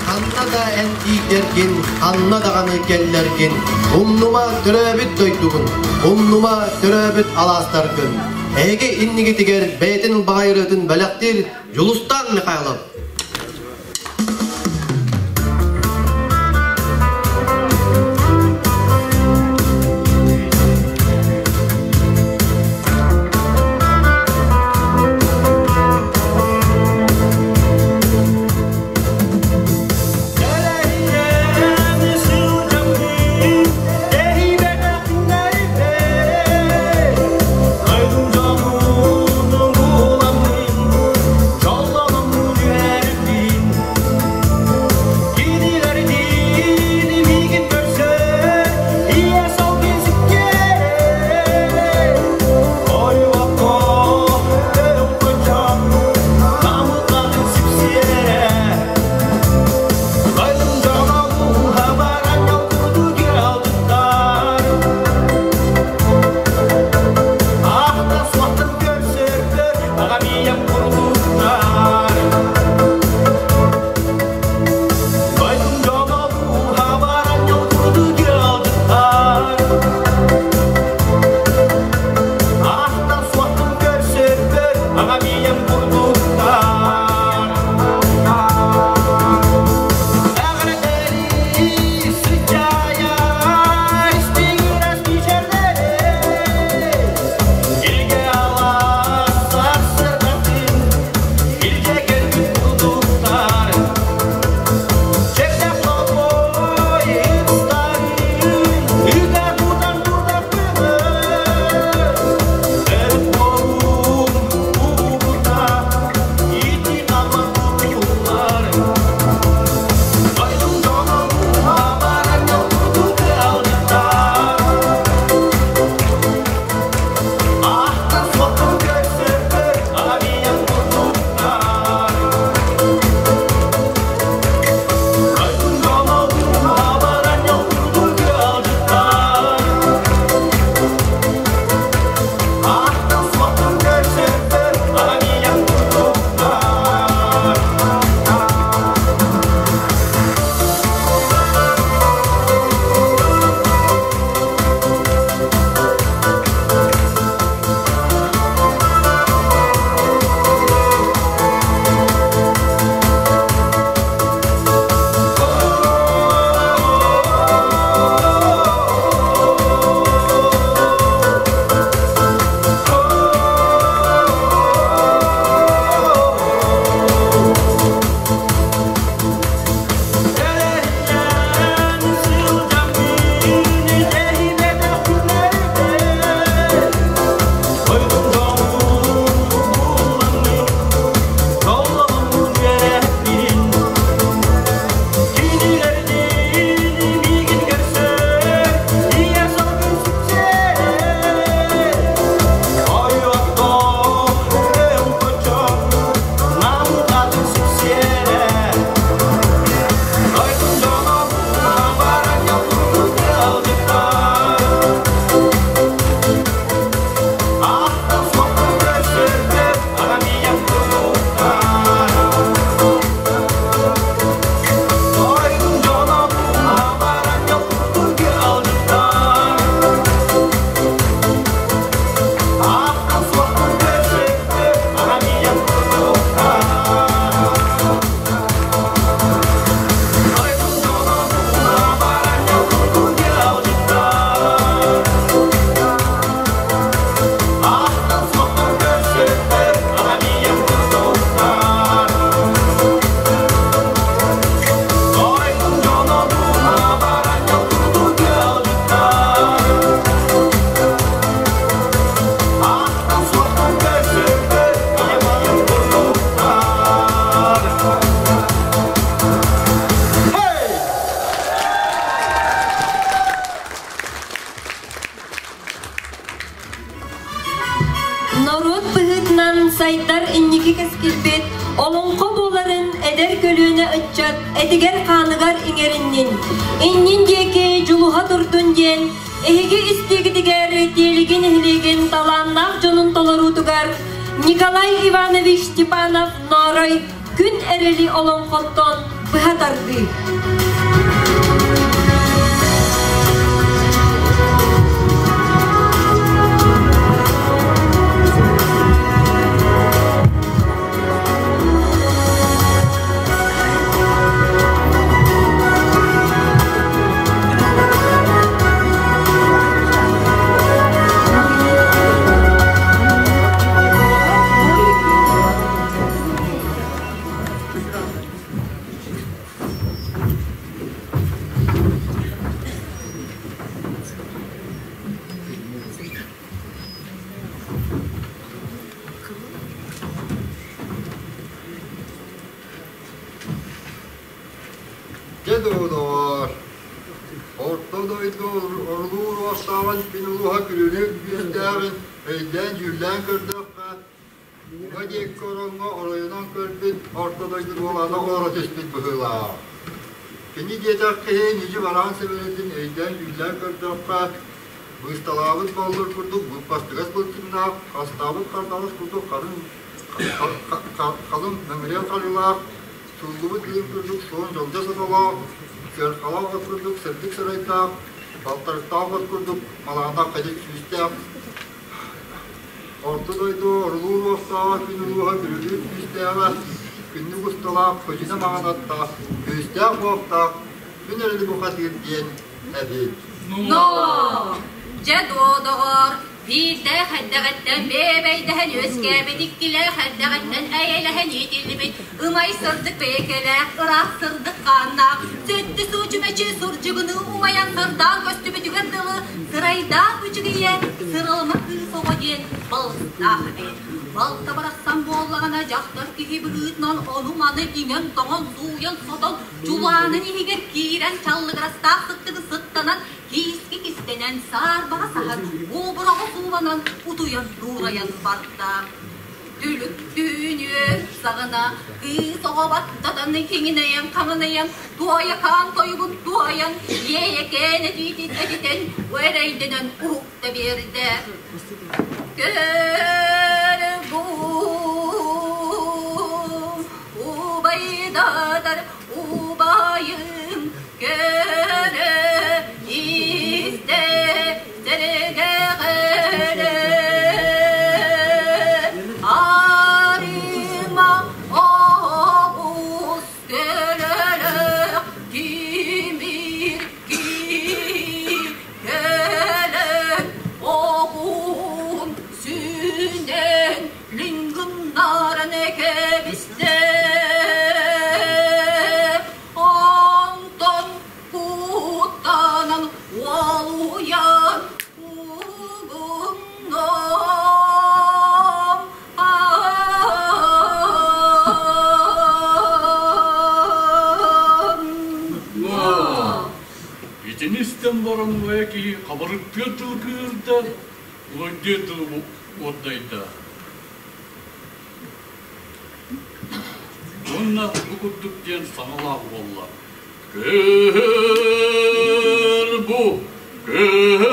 Ханна да эн тиийдэргин, ханна даҕаны кэллэргин, умнума төрөөбүт дойдугун, умнума төрөөбүт алаастаргын. Эһиги иннигитигэр бэйэтин ылбаҕай ырыатын бэлэхтиир Дьулустаан Михайлов. Норуот быһыытынан сайдар инники кэскилбит олоҥхо буоларын эдэр көлүөнэ ыччат этигэр-хааныгар иҥэриннин, иннин диэки дьулуһа турдун диэн эһиги истиигитигэр Тиэлиги нэһилиэгин талааннаах дьонун толоруутугар Николай Иванович Степанов Ноорой Күн эрэли олоҥхоттон Быһа тардыы. Дьэ доҕоор, Орто дойду орулуур уостааҕын күн улууһа күрүлүүр күүстээҕин өйдөөн-дьүүллээн көрдөххө, Уҥа диэки ороҥҥо оройунан көрбүт орто дойду дуолана олоро түспүт быһыылаах. Кини диэтэх киһи ньүдьү бараан сэбэрэтин өйдөөн-дьүүллээн көрдөххө, быысталаабыт боллур курдук быыппастыгас былчыҥнаах, хастаабыт хардаҕас курдук харын халыҥ мөҥүрүөн харылаах, сууллубут илим курдук суон дьолдьо сотолоох, сыарҕалаах от курдук сырдык сырайдаах, балтарыктаах от курдук малааннаах кадьык сүүстээх, Орто дойду орулуур уохтааҕа күн улууһа күрүлүүр күүстээҕэ, күннүк усталаах, көдьүнэ маҥан аттаах, күүстээх уохтаах, күн эрэли бухатыыр диэн эбит. Но! Дьэ дуо, доҕоор, биирдээх эрдэҕиттэн бэйэбэйдэһэн үөскээбит, иккилээх эрдэҕиттэн эйэлэһэн иитиллибит, ымай сырдык бэйэкэлээх, ыраах сырдык хааннаах, сөттү суучумэчи сурдьугунуу умайан сырдаан көстүбүтүгэр дылы сырайдаах үчүгэйэ сыралыма кыыс оҕо диэн балыстаах эбит. Балта барахсан буоллаҕына дьахтар киһи быһыытынан ону-маны иҥэн-тоҥон, сууйан-сотон, чулаанын иһигэр киирэн чаллыгырастаах сыттыгы сыттанан, киискэ кистэнэн, саарбаҕа саһан, буобураҕа сууланан, утуйан дуурайан барда. Түлүктүүн үөр саҕана кыыс оҕо баттатан киҥинэйэн хаҥынайан туойакаан тойугун туойан иэйэкээн этиитин этитэн эрэйдэнэн уһукта биэрдэ. Көр бу убайдадар убайым көрө истэ сэргэҕэрэ арыма оҕус көлөлөөх тимир көлөн оҕун сүнэн лиҥгыннаран кэбистэ Онтон куттанан уолуйан угуннум Итини истэн баран убайа киһи хабарыктыыр тылы кыырда, улайдыыр тылы уордайда. Уонна бу курдук диэн саҥалаах буолла: Көр бу, көр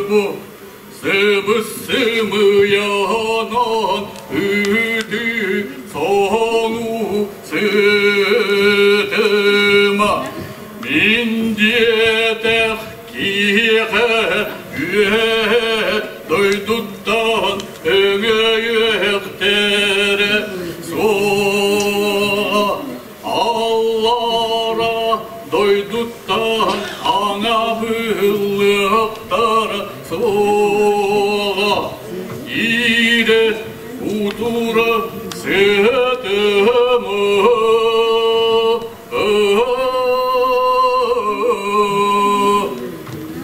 бу, сыбыс-сымыйанан үтү соҥу сытыма, мин диэтэх киһиэхэ үөһэ дойдуттан өҥөйүөхтэрэ суоҕа аллара дойдуттан аҥабыллыахтара суоҕа иирэ утура сытыма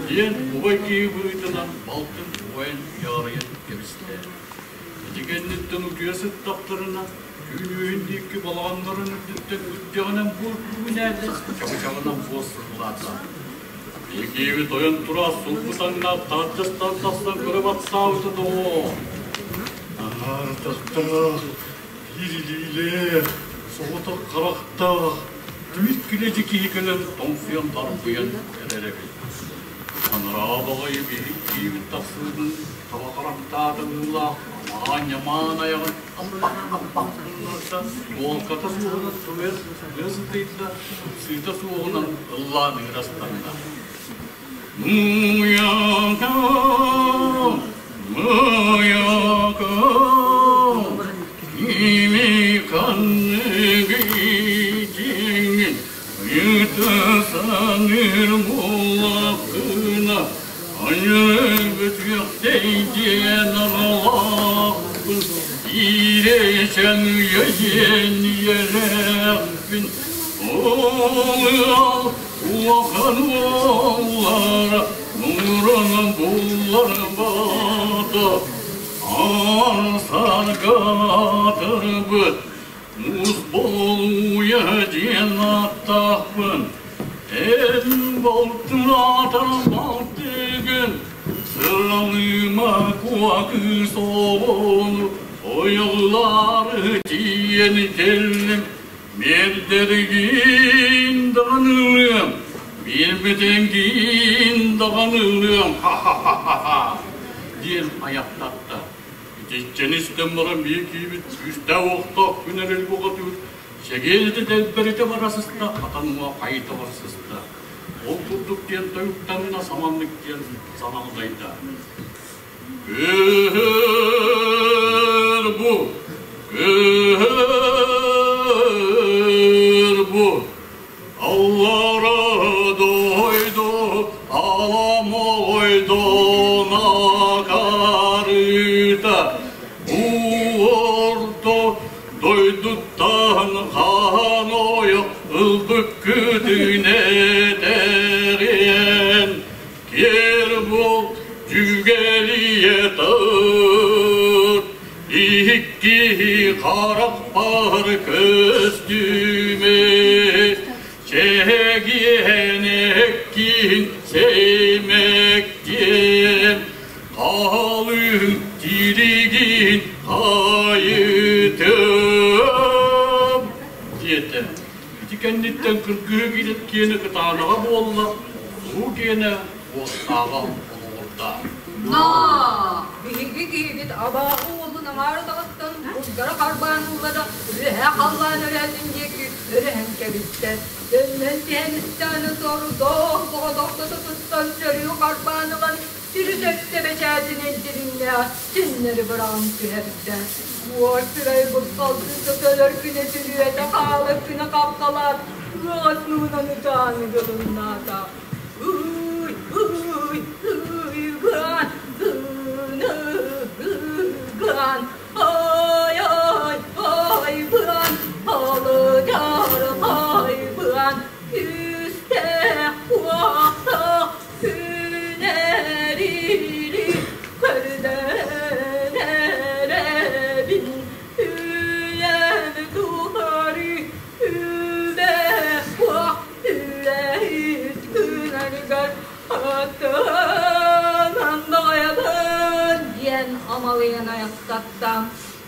Диэн убай киһи быһыытынан балтын убайын дьаарыйан кэбистэ. Ити кэнниттэн утуйа сыттахтарына, түүн үөһүн диэки балаҕаннарын үрдүттэн үрдэҕинэн буор күүгүнээтэ, чабычаҕынан буор сырылаата. Иккиэбит ойон тураат сулбутаҥнаат таһырдьастан тахсан көрө батсаабыта доҕоор. Аҥаардахтаах биир илиилээх, соҕотох харахтаах, түмүк килэдьи киһи кэлэн тоҥсуйан тарбыйан эрэр эбит. Анараа баҕайы биһик киһибит тахсыытын таба харахтаатыҥыылаах Аанньамаан айаҕын аппах-аппах гыннарда, буолката суоҕунан тумуйар тыа сытыйда, сыыта суоҕунан ыллаан ыҥырастанна. Муйака, муйака, кими ханныгы дьиҥин ыыта саныыр буоллаххына, Айыгытыахтэй диэн аҕалаахпын, иирээчэн үйэйиэн ийэлээхпин. Ол ыал улахан уоллара муҥуран булларбата, аар-саарга аатырбыт Муус болуйа диэн ааттаахпын, эн балтын аатар балтыгын, сыралыыма куо кыыс оҕону ойоҕулаары тиийэн кэллим, биэрдэргин даҕаны ылыам, биэрбэтэҥгин даҕаны ылыам, ха-ха-ха-ха диэн айахтатта. Итиччэни истэн баран биир киһибит күүстээх-уохтаах күн эрэл бухатыыр сэгиэнэтэ дэлбэритэ бара сыста, хатан уҥа хайыта бара сыста. Ол курдук диэн тойуктанна, саманнык диэн санаҕадайда. Кыһыр бу, кыһыр бу, Аллара дойду аламойдон акарыта орто дойдуттан хаан ойох ылбыккытын этэриэн киэр буол дьүгэлийэ тыт Икки харахпар көстүмэ, чэгиэнэккин сэмэктиэм, халыҥ тиригин хайытым диэтэ. Ити кэнниттэн кыргыһы киирэн киэнэ кытаанаҕа буолла, уу киэнэ уоттааҕа олоҕурда. Но биһиги киһибит абааһы уолун аҥаара таҕыстан булгара харбаан ылла да үөһээ халлаан өрөөтүн диэки өрөһөн кэбистэ. Төннөн түһэн истэҕинэ сорудоох соҕотохто туттан сөрүү харбаан ылан сири сөпсө бэчээтинэн дириҥнээх синнэри быраҕан түһэрдэ. Уор сырай бурҕалдыы сыталар күнэ сүрүөтэ хаалар күнэ хаххалаат ыаҕас муҥунан ытаан ыгылыннаата. Ый, ый, ыйган, гыныган, ай, ай, айбыан, алыгар айбыан, күүстээх уохтаах күнэрили көрдөн эрэбин, үйэм тухары үбэ уох Үлэһит күнэргэр аттынан доҕойобун диэн амалыйан айахтатта.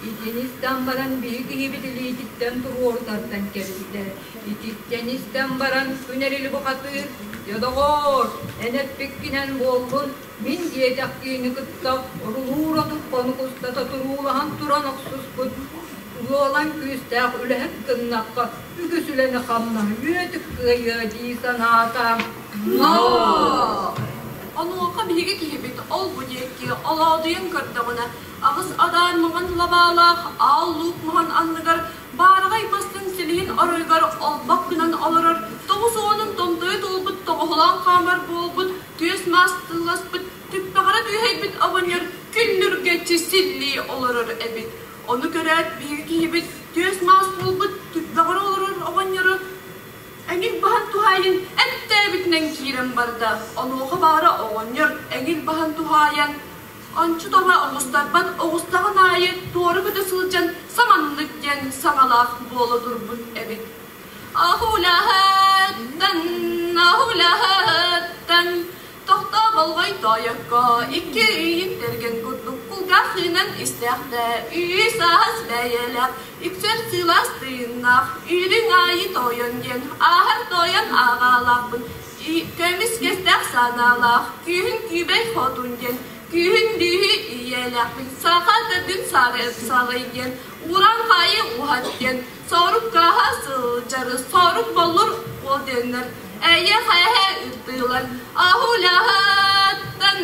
Итини истэн баран биһи киһибит илиититтэн туруору тардан кэбистэ. Ититтэн истэн баран күн эрили бухатыыр, «Дьэ доҕоор, эн эппиккинэн буоллун, мин диэтэх киһини кытта орулуур отут хонук устата туруулаһан туран охсуспут уолан күүстээх үлэһит гыннахха үгүс үлэни-хамнаһы үөтүк кыайыа дии санаата. Но! Онуоха биһиги киһибит ол-бу диэки олоодуйан көрдөҕүнэ, аҕыс адаар маҥан лабаалаах аал луук маһын анныгар баараҕай мастын силиһин оройугар олбох гынан олорор тоҕус уонун томтойо туолбут тоҕоһулаан хаамар буолбут түөс маас тылласпыт түппэҕэрэ түөһэйбит оҕонньор күллүргэччи силлии олорор эбит. Ону көрөөт биһиги киһибит түөс маас буолбут түппэҕэр олорор оҕонньору эҥил баһан туһаайан эттээбитинэн киирэн барда. Онуоха баара оҕонньор эҥил баһан туһаайан ончу тоҕо оҕустарбат оҕустаҕын аайы туора көтө сылдьан саманнык диэн саҥалаах буола турбут эбит. Ахулаһыттан, ахулаһыттан Тохтоо болҕой тоойокко, икки ыйын тэргэн курдук кулгаах ыынан истээхтэ, үс аас бэйэлээх, үксэл сылаас тыыннаах, үрүҥ аайы тойон диэн, ааһар тойон ааҕаалаахпын, көмүс кэстээх санаалаах, күүһүн күүбэй хотун диэн, Күүһүн дүүһү ийэлээхпин, саха төрдүн сарай диэн, уран хаайы уһат диэн, сорук кааһа сылдьары, сорук боллур уол диэннэр, эйэ-хэһэ ыттыылар, аһулаһаттан,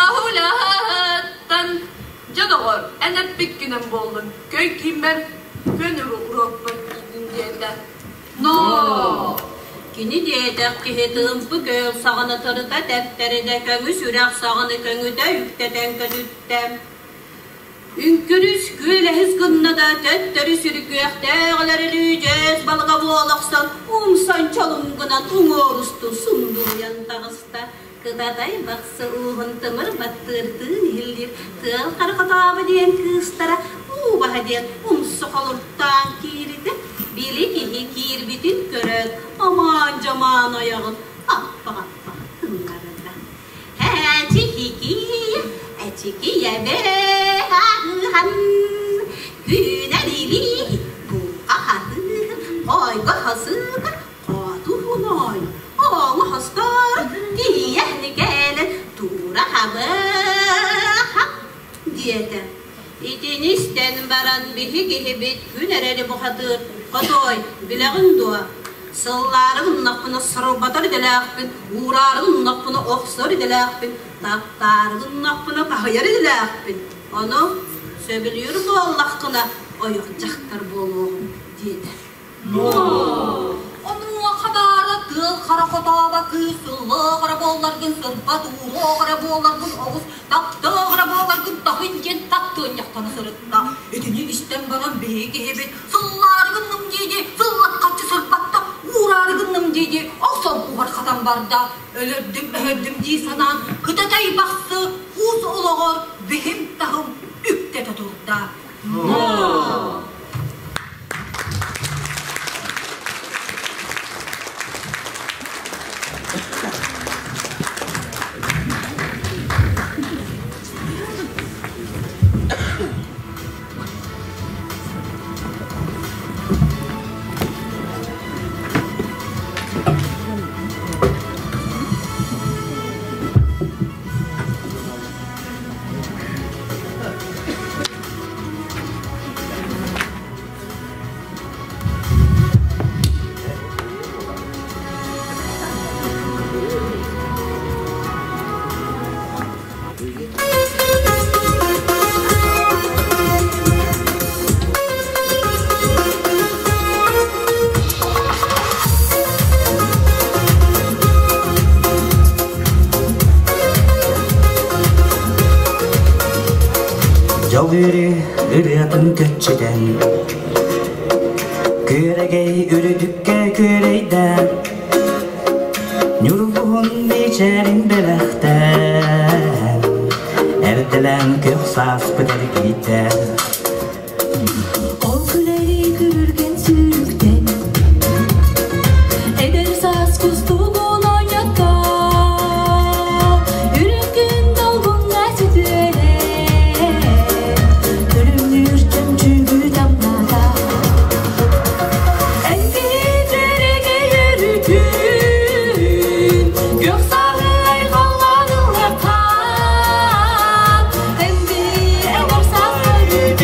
аһулаһаттан. Дьэ доҕор, эн эппиккинэн буоллун, көй кииммэр көн уруокпар киирдин диэтэ. Но! Кини диэтэх киһи тыымпы күөл саҕана тырыта тэптэринэ көҥүс үрэх саҕаны көҥүтэ үктэтэн көтүттэ. Үҥкүрүс күөлэһис гынна да төттөрү сүргүөхтээҕилэр өлүүдьэс балыга буола охсон умсан чолум гынан уҥуорусту сундулуйан таҕыста. Кытатай бахсы ууһун тымыр баттыырдыын иһиллиир тыал харахатаабы диэн кыыстара уу баһа диэн умсу холуртаан кииритэ били киһи киирбитин көрөөт амаан-дьамаан ойоҕун аппа-аппа гыннарда. Эчикийэ, эчикийэ бэһаһыһан күнэрили буқахатыһын ойго хасыһын хотуһуной оҥо хостор тиийэһни кэлэн тура хабыха диэтэ. Итини истэн баран биһи киһибит күн эрэри бухатыыр хотой билэҕин дуо? Сыллаары гыннахпына сырылбатар идэлээхпин, уураары гыннахпына охсор идэлээхпин, таптаары гыннахпына таһыйар идэлээхпин. Ону сөбүлүүр буоллаххына ойох дьахтар буолуоҕум диэтэ. Онуоха баара тыал хара хотооба кыыс сыллаах эрэ буолларгын сырбат ууруох эрэ буолларгын оҕус таптаах эрэ буолларгын таһын диэн таттыанньахтана сырытта. Итини истэн баран биһиги киһибит сыллаары гынным дии-дии сыллаххаччы сырбатта, уураары гынным дии-дии охсон куһар хатан барда. Өлөрдүм өһөрдүм дии санаан кытатай бахсы уус олоҕор биһим таһым үктэтэ турда. Дьол үөрүү ырыатын көччүтэн Күөрэгэй үрдүккэ күөрэйдээн Ньургуһун мичээрин бэлэхтээн Эрдэлээн күөх сааспыт эргийдэ Ол күлэри күрүргэн сүүрүктэн Эдэр саас кустугун оонньотто Үрүҥ күн долгуҥҥа сүтүөлэн Күлүмнүүр чөмчүүгү тамната Эн киһи өрүтүн Күөх сааһы айхаллаан ыллархан Эн эдэр саас өрүтүн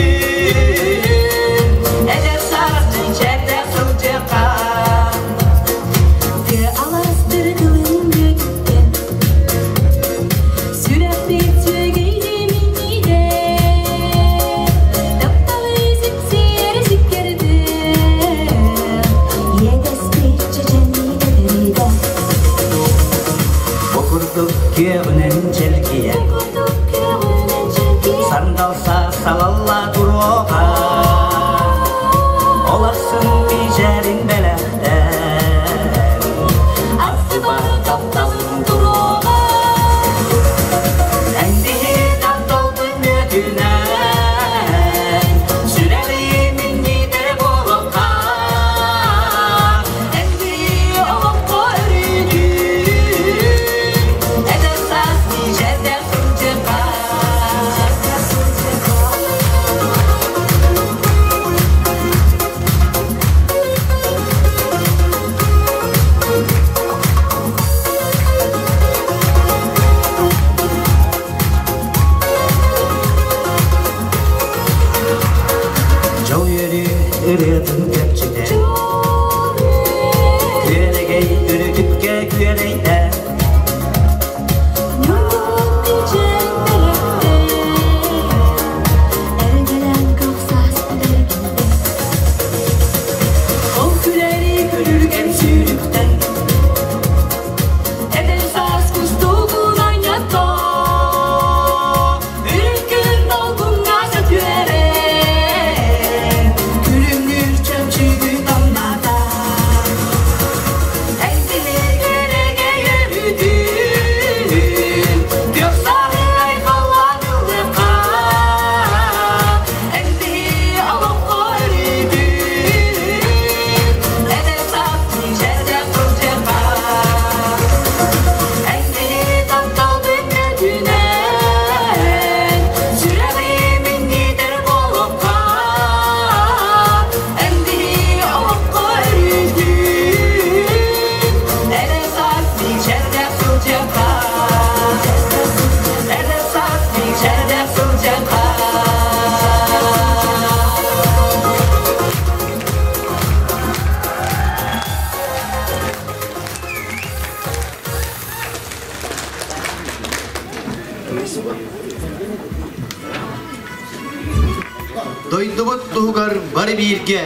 туһугар бары бииргэ,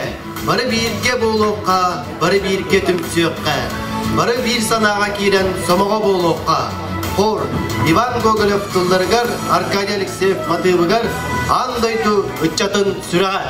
бары бииргэ буолуохха, бары бииргэ түмсүөххэ, бары биир санааҕа киирэн сомоҕо буолуохха. Хор Иван Гоголев тылларыгар, Аркадий Алексеев матыыбыгар аан дойду ыччатын сүрэҕэ.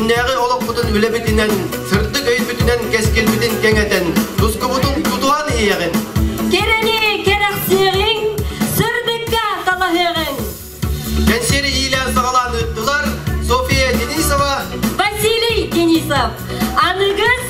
Күннээҕи олохпутун үлэбитинэн, сырдык өйбүтүнэн кэскилбитин кэҥэтэн, тускубутун тутуһан иһиэҕин. Кэрэни кэрэхсиэҕиҥ, сырдыкка талаһыаҕыҥ. Кэнсиэри иилээн-саҕалаан ыыттылар София Денисова, Василий Денисов. Аныгыс